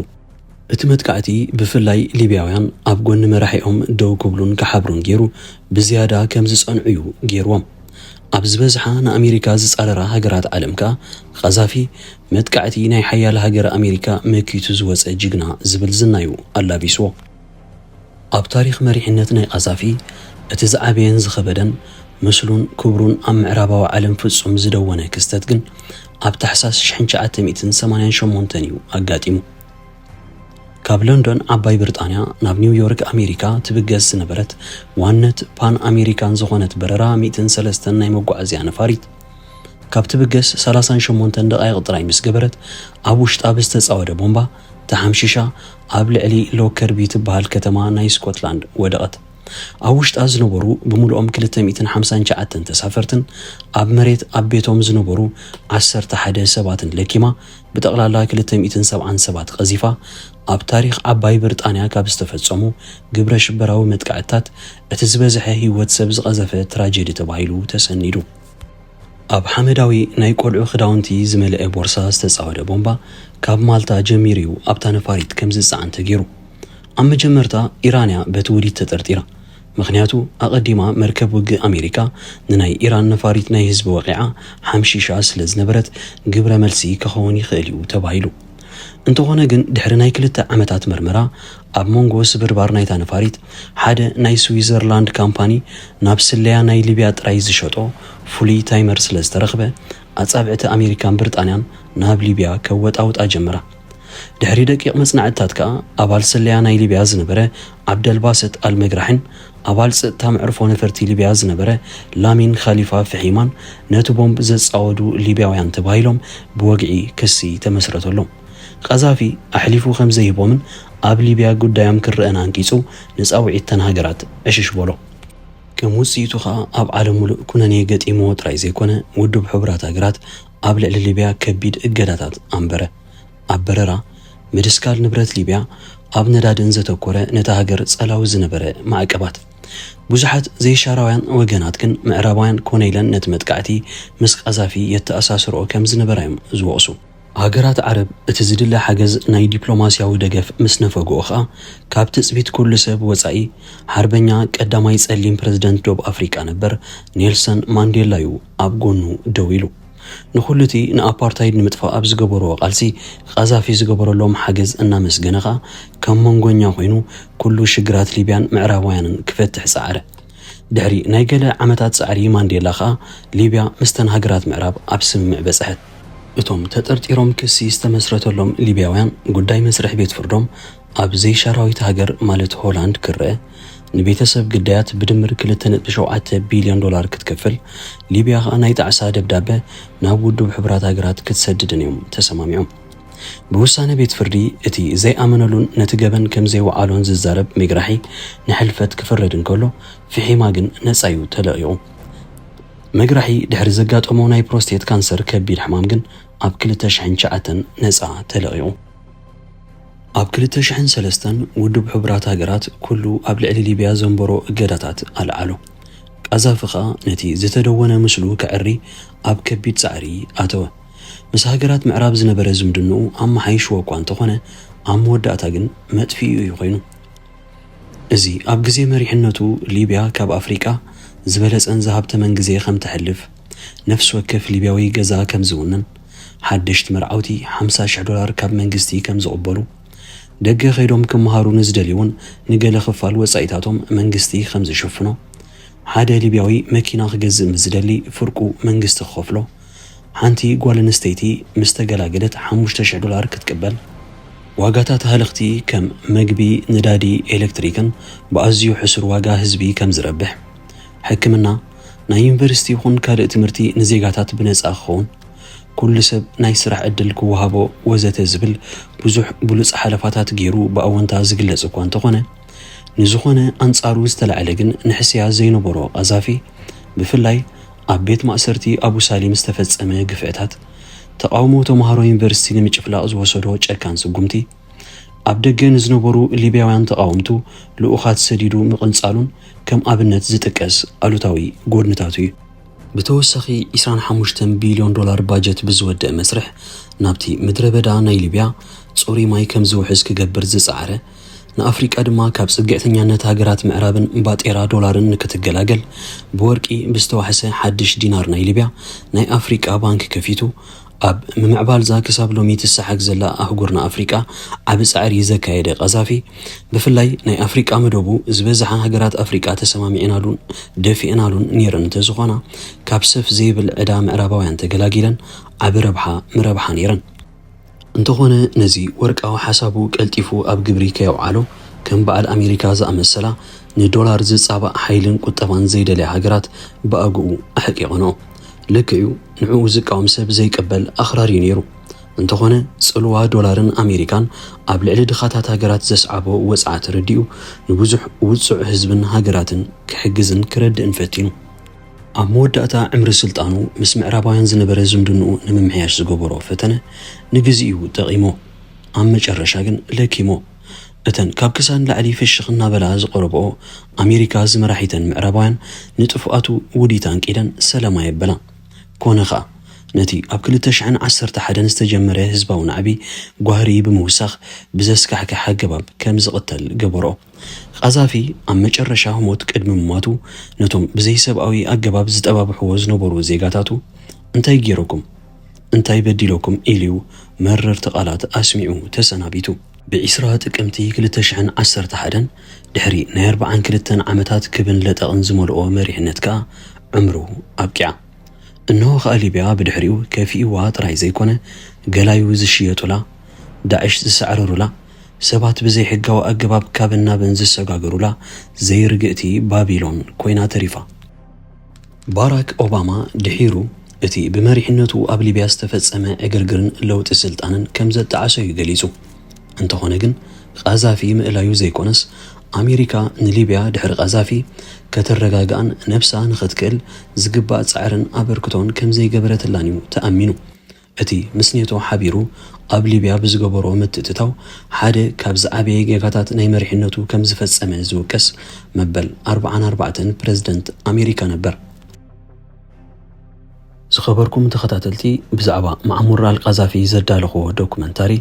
እቲ መጥቃዕቲ ብፍላይ ሊብያውያን ኣብ ጎኒ መራሒኦም ደው ክብሉን ክሓብሩን ገይሩ ብዝያዳ ከም ዝጸንዑ እዩ ገይርዎም። ኣብ ዝበዝሓ ንኣሜሪካ ዝጻረራ ሃገራት ዓለም ከኣ ቃዛፊ መጥቃዕቲ ናይ ሓያል ሃገር ኣሜሪካ መኪቱ ዝወጸ ጅግና ዝብል ዝና እዩ ኣላቢስዎ። ኣብ ታሪኽ መሪሕነት ናይ ቃዛፊ እቲ ዝዓበየን ዝኸበደን ምስሉን ክብሩን ኣብ ምዕራባዊ ዓለም ፍጹም ዝደወነ ክስተት ግን ኣብ ታሕሳስ ሽሕን ትሽዓተ ሚእትን ሰማንያን ሸሞንተን እዩ ኣጋጢሙ። ካብ ሎንዶን ዓባይ ብሪጣንያ ናብ ኒውዮርክ ኣሜሪካ ትብገስ ዝነበረት ዋነት ፓን ኣሜሪካን ዝኾነት በረራ ሚእትን ሰለስተን ናይ መጓዓዝያ ነፋሪት ካብ ትብገስ ሰላሳን ሸሞንተን ደቓይቕ ጥራይ ምስ ገበረት ኣብ ውሽጣ ብዝተጻወደ ቦምባ ተሓምሺሻ ኣብ ልዕሊ ሎከርቢ ትበሃል ከተማ ናይ ስኮትላንድ ወደቐት። ኣብ ውሽጣ ዝነበሩ ብምሉኦም ክልተ ሚእትን ሓምሳን ትሽዓተን ተሳፈርትን ኣብ መሬት ኣብ ቤቶም ዝነበሩ ዓሰርተ ሓደ ሰባትን ለኪማ ብጠቕላላ ክልተ ሚእትን ሰብዓን ሰባት ቀዚፋ ኣብ ታሪኽ ዓባይ ብሪጣንያ ካብ ዝተፈጸሙ ግብረ ሽበራዊ መጥቃዕትታት እቲ ዝበዝሐ ህይወት ሰብ ዝቐዘፈ ትራጀዲ ተባሂሉ ተሰኒዱ። ኣብ ሓመዳዊ ናይ ቆልዑ ክዳውንቲ ዝመልአ ቦርሳ ዝተጻወደ ቦምባ ካብ ማልታ ጀሚሩ እዩ ኣብታ ነፋሪት ከም ዝጸዓን ተገይሩ። ኣብ መጀመርታ ኢራን እያ በቲ ውዲት ተጠርጢራ። ምኽንያቱ ኣቐዲማ መርከብ ውግእ ኣሜሪካ ንናይ ኢራን ነፋሪት ናይ ህዝቢ ወቒዓ ሓምሺሻ ስለ ዝነበረት ግብረ መልሲ ክኸውን ይኽእል እዩ ተባሂሉ። እንተኾነ ግን ድሕሪ ናይ ክልተ ዓመታት መርመራ ኣብ መንጎ ስብርባር ናይታ ነፋሪት ሓደ ናይ ስዊዘርላንድ ካምፓኒ ናብ ስለያ ናይ ሊብያ ጥራይ ዝሸጦ ፍሉይ ታይመር ስለ ዝተረኽበ ኣጻብዕቲ ኣሜሪካን ብሪጣንያን ናብ ሊብያ ከወጣውጣ ጀመራ። ድሕሪ ደቂቕ መጽናዕትታት ከኣ ኣባል ስለያ ናይ ሊብያ ዝነበረ ዓብደልባሰጥ ኣልመግራሕን ኣባል ጸጥታ መዕርፎ ነፈርቲ ሊብያ ዝነበረ ላሚን ኻሊፋ ፍሒማን ነቲ ቦምብ ዘጻወዱ ሊብያውያን ተባሂሎም ብወግዒ ክሲ ተመስረተሎም። ቃዛፊ ኣሕሊፉ ከም ዘይህቦምን ኣብ ሊብያ ጉዳዮም ክረአን ኣንቂጹ ንጻውዒት ተን ሃገራት ዕሽሽ በሎ። ከም ውጽኢቱ ከኣ ኣብ ዓለም ሙሉእ ኩነኔ ገጢምዎ ጥራይ ዘይኮነ ውድብ ሕቡራት ሃገራት ኣብ ልዕሊ ሊብያ ከቢድ እገዳታት ኣንበረ። ኣብ በረራ ምድስካል ንብረት ሊብያ ኣብ ነዳድን ዘተኮረ ነታ ሃገር ጸላዊ ዝነበረ ማዕቀባት። ብዙሓት ዘይሻራውያን ወገናት ግን ምዕራባውያን ኮነ ኢለን ነቲ መጥቃዕቲ ምስ ቃዛፊ የተኣሳስርኦ ከም ዝነበራ እዮም ዝወቕሱ። ሃገራት ዓረብ እቲ ዝድለ ሓገዝ ናይ ዲፕሎማስያዊ ደገፍ ምስ ነፈግኦ ኸኣ ካብ ትጽቢት ኩሉ ሰብ ወጻኢ ሓርበኛ ቀዳማይ ጸሊም ፕረዚደንት ዶብ ኣፍሪቃ ነበር ኔልሰን ማንዴላ እዩ ኣብ ጎኑ ደው ኢሉ። ንኹሉ እቲ ንኣፓርታይድ ንምጥፋእ ኣብ ዝገበርዎ ቃልሲ ቃዛፊ ዝገበረሎም ሓገዝ እናመስገነ ኸኣ ከም መንጎኛ ኮይኑ ኩሉ ሽግራት ሊብያን ምዕራባውያንን ክፈትሕ ጸዓረ። ድሕሪ ናይ ገለ ዓመታት ጻዕሪ ማንዴላ ኸኣ ሊብያ ምስተን ሃገራት ምዕራብ ኣብ ስምምዕ በጽሐት። እቶም ተጠርጢሮም ክሲ ዝተመስረተሎም ሊብያውያን ጉዳይ መስርሕ ቤት ፍርዶም ኣብ ዘይሻራዊት ሃገር ማለት ሆላንድ ክረአ ንቤተሰብ ግዳያት ብድምር ክልተ ነጥቢ ሸውዓተ ቢልዮን ዶላር ክትከፍል ሊብያ ኸኣ ናይ ጣዕሳ ደብዳበ ናብ ውድብ ሕቡራት ሃገራት ክትሰድድን እዮም ተሰማሚዖም። ብውሳነ ቤት ፍርዲ እቲ ዘይኣመነሉን ነቲ ገበን ከም ዘይወዓሎን ዝዛረብ ሜግራሒ ንሕልፈት ክፍረድ እንከሎ ፍሒማ ግን ነጻ እዩ ተለቒቑ። መግራሒ ድሕሪ ዘጋጠሞ ናይ ፕሮስቴት ካንሰር ከቢድ ሕማም ግን ኣብ ክልተ ሽሕን ትሽዓተን ነጻ ተለቒቑ። ኣብ ክልተ ሽሕን ሰለስተን ውድብ ሕቡራት ሃገራት ኩሉ ኣብ ልዕሊ ሊብያ ዘንበሮ እገዳታት ኣልዓሎ። ቃዛፊ ኸኣ ነቲ ዝተደወነ ምስሉ ከዕሪ ኣብ ከቢድ ጻዕሪ ኣተወ። ምስ ሃገራት ምዕራብ ዝነበረ ዝምድንኡ ኣመሓይሽዎ እኳ እንተኾነ ኣብ መወዳእታ ግን መጥፊኡ እዩ ኮይኑ። እዚ ኣብ ግዜ መሪሕነቱ ሊብያ ካብ ኣፍሪቃ ዝበለጸን ዝሃብተመን ግዜ ከም ተሕልፍ፣ ነፍሲ ወከፍ ሊብያዊ ገዛ ከም ዝውንን፣ ሓደሽቲ መርዓውቲ ሓምሳ ሽሕ ዶላር ካብ መንግስቲ ከም ዝቕበሉ፣ ደገ ከይዶም ክመሃሩ ንዝደልዩ እውን ንገለ ክፋል ወጻኢታቶም መንግስቲ ከም ዝሽፍኖ፣ ሓደ ሊብያዊ መኪና ክገዝእ ምስ ዝደሊ ፍርቁ መንግስቲ ክኸፍሎ፣ ሓንቲ ጓል ኣንስተይቲ ምስ ተገላገለት ሓሙሽተ ሽሕ ዶላር ክትቅበል፣ ዋጋታት ሃለኽቲ ከም መግቢ፣ ነዳዲ፣ ኤሌክትሪክን ብኣዝዩ ሕሱር ዋጋ ህዝቢ ከም ዝረብሕ፣ ሕክምና፣ ናይ ዩኒቨርሲቲ ይኹን ካልእ ትምህርቲ ንዜጋታት ብነጻ ክኸውን፣ ኩሉ ሰብ ናይ ስራሕ ዕድል ክወሃቦ ወዘተ ዝብል ብዙሕ ብሉጽ ሓለፋታት ገይሩ ብኣወንታ ዝግለጽ እኳ እንተኾነ፣ ንዝኾነ ኣንጻሩ ዝተላዕለ ግን ንሕስያ ዘይነበሮ ቃዛፊ፣ ብፍላይ ኣብ ቤት ማእሰርቲ ኣቡ ሳሊም ዝተፈጸመ ግፍዕታት፣ ተቓውሞ ተምሃሮ ዩኒቨርሲቲ ንምጭፍላቕ ዝወሰዶ ጨካን ስጉምቲ፣ ኣብ ደገ ንዝነበሩ ሊብያውያን ተቓወምቱ ልኡኻት ሰዲዱ ምቕንጻሉን ከም ኣብነት ዝጥቀስ ኣሉታዊ ጎድንታቱ እዩ። ብተወሳኺ ዒስራን ሓሙሽተን ቢልዮን ዶላር ባጀት ብዝወደአ መስርሕ ናብቲ ምድረ በዳ ናይ ሊብያ ጽሩይ ማይ ከም ዝውሕዝ ክገብር ዝጸዓረ ንኣፍሪቃ ድማ ካብ ጽግዕተኛነት ሃገራት ምዕራብን ባጤራ ዶላርን ንክትገላገል፣ ብወርቂ ብዝተዋሕሰ ሓድሽ ዲናር ናይ ሊብያ ናይ ኣፍሪቃ ባንክ ከፊቱ፣ ኣብ ምምዕባልዛ ክሳብ ሎሚ ትሰሓግ ዘላ ኣህጉርና ኣፍሪቃ ዓቢ ጻዕሪ ዘካየደ ቃዛፊ፣ ብፍላይ ናይ ኣፍሪቃ መደቡ ዝበዝሓ ሃገራት ኣፍሪቃ ተሰማሚዕናሉን ደፊእናሉን ነይረን እንተዝኾና፣ ካብ ሰፍ ዘይብል ዕዳ ምዕራባውያን ተገላጊለን ዓቢ ረብሓ ምረብሓ ነይረን። እንተኾነ ነዚ ወርቃዊ ሓሳቡ ቀልጢፉ ኣብ ግብሪ ከየውዓሎ፣ ከም በዓል ኣሜሪካ ዝኣመሰላ ንዶላር ዝጻባእ ሓይልን ቁጠባን ዘይደልያ ሃገራት ብኣግኡ ኣሕቂቕንኦ። ልክዕ'ዩ፣ ንዕኡ ዝቃወም ሰብ ዘይቅበል ኣኽራሪ'ዩ ነይሩ። እንተኾነ ጽልዋ ዶላርን ኣሜሪካን ኣብ ልዕሊ ድኻታት ሃገራት ዘስዓቦ ወጽዓ ተረዲኡ፣ ንብዙሕ ውጹዕ ህዝብን ሃገራትን ክሕግዝን ክረድእን ፈቲኑ። ኣብ መወዳእታ ዕምሪ ስልጣኑ ምስ ምዕራባውያን ዝነበረ ዝምድንኡ ንምምሕያሽ ዝገበሮ ፈተነ ንግዜኡ ጠቒሞ፣ ኣብ መጨረሻ ግን ለኪሞ። እተን ካብ ክሳን ላዕሊ ፍሽኽ እናበላ ዝቐረብኦ ኣሜሪካ ዝመራሒተን ምዕራባውያን ንጥፍኣቱ ውዲት ኣንቂደን ሰለማ የበላ። ኮነ ኸኣ፣ ነቲ ኣብ ክልተ ሽሕን ዓሰርተ ሓደን ዝተጀመረ ህዝባዊ ናዕቢ ጓህሪ ብምውሳኽ ብዘስካሕክሕ ኣገባብ ከም ዝቕተል ገበሮ። ቃዛፊ ኣብ መጨረሻ ህሞት ቅድሚ ምሟቱ ነቶም ብዘይሰብኣዊ ኣገባብ ዝጠባብሕዎ ዝነበሩ ዜጋታቱ፣ "እንታይ ገይረኩም? እንታይ በዲለኩም?" ኢሉ መረርቲ ቃላት ኣስሚዑ ተሰናቢቱ። ብ20 ጥቅምቲ ክልተ ሽሕን ዓሰርተ ሓደን፣ ድሕሪ ናይ ኣርብዓን ክልተን ዓመታት ክብን ለጠቕን ዝመልኦ መሪሕነት ከኣ ዕምሩ ኣብቂዓ። እንሆ ከኣ ሊብያ ብድሕሪኡ ከፊእዋ ጥራይ ዘይኮነ፣ ገላዩ ዝሽየጡላ፣ ዳዕሽ ዝሳዕረሩላ፣ ሰባት ብዘይሕጋዊ ኣገባብ ካብን ናብን ዝሰጋገሩላ ዘይርግእቲ ባቢሎን ኮይና ተሪፋ። ባራክ ኦባማ ድሒሩ እቲ ብመሪሕነቱ ኣብ ሊብያ ዝተፈጸመ ዕግርግርን ለውጢ ስልጣንን ከም ዘጣዓሰ እዩ ገሊጹ። እንተኾነ ግን፣ ቃዛፊ ምእላዩ ዘይኮነስ፣ ኣሜሪካ ንሊብያ ድሕሪ ቃዛፊ ከተረጋግኣን ነብሳ ንኽትክእል ዝግባእ ጻዕርን ኣበርክቶን ከም ዘይገበረትላን እዩ ተኣሚኑ። እቲ ምስ ኔቶ ሓቢሩ ኣብ ሊብያ ብዝገበሮ ምትእትታው፣ ሓደ ካብ ዝዓበየ ጌጋታት ናይ መሪሕነቱ ከም ዝፈጸመ ዝውቀስ መበል ኣርብዓን ኣርባዕተን ፕረዚደንት ኣሜሪካ ነበር። ዝኸበርኩም ተኸታተልቲ፣ ብዛዕባ ማዕሙር ኣልቃዛፊ ዘዳለኽዎ ዶኩመንታሪ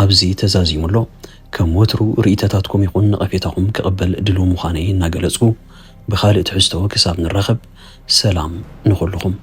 ኣብዚ ተዛዚሙ ኣሎ። ከም ወትሩ ርእይቶታትኩም ይኹን ነቐፌታኹም ክቕበል ድሉው ምዃነይ እናገለጽኩ፣ ብኻልእ ትሕዝቶ ክሳብ ንራኸብ፣ ሰላም ንኹልኹም።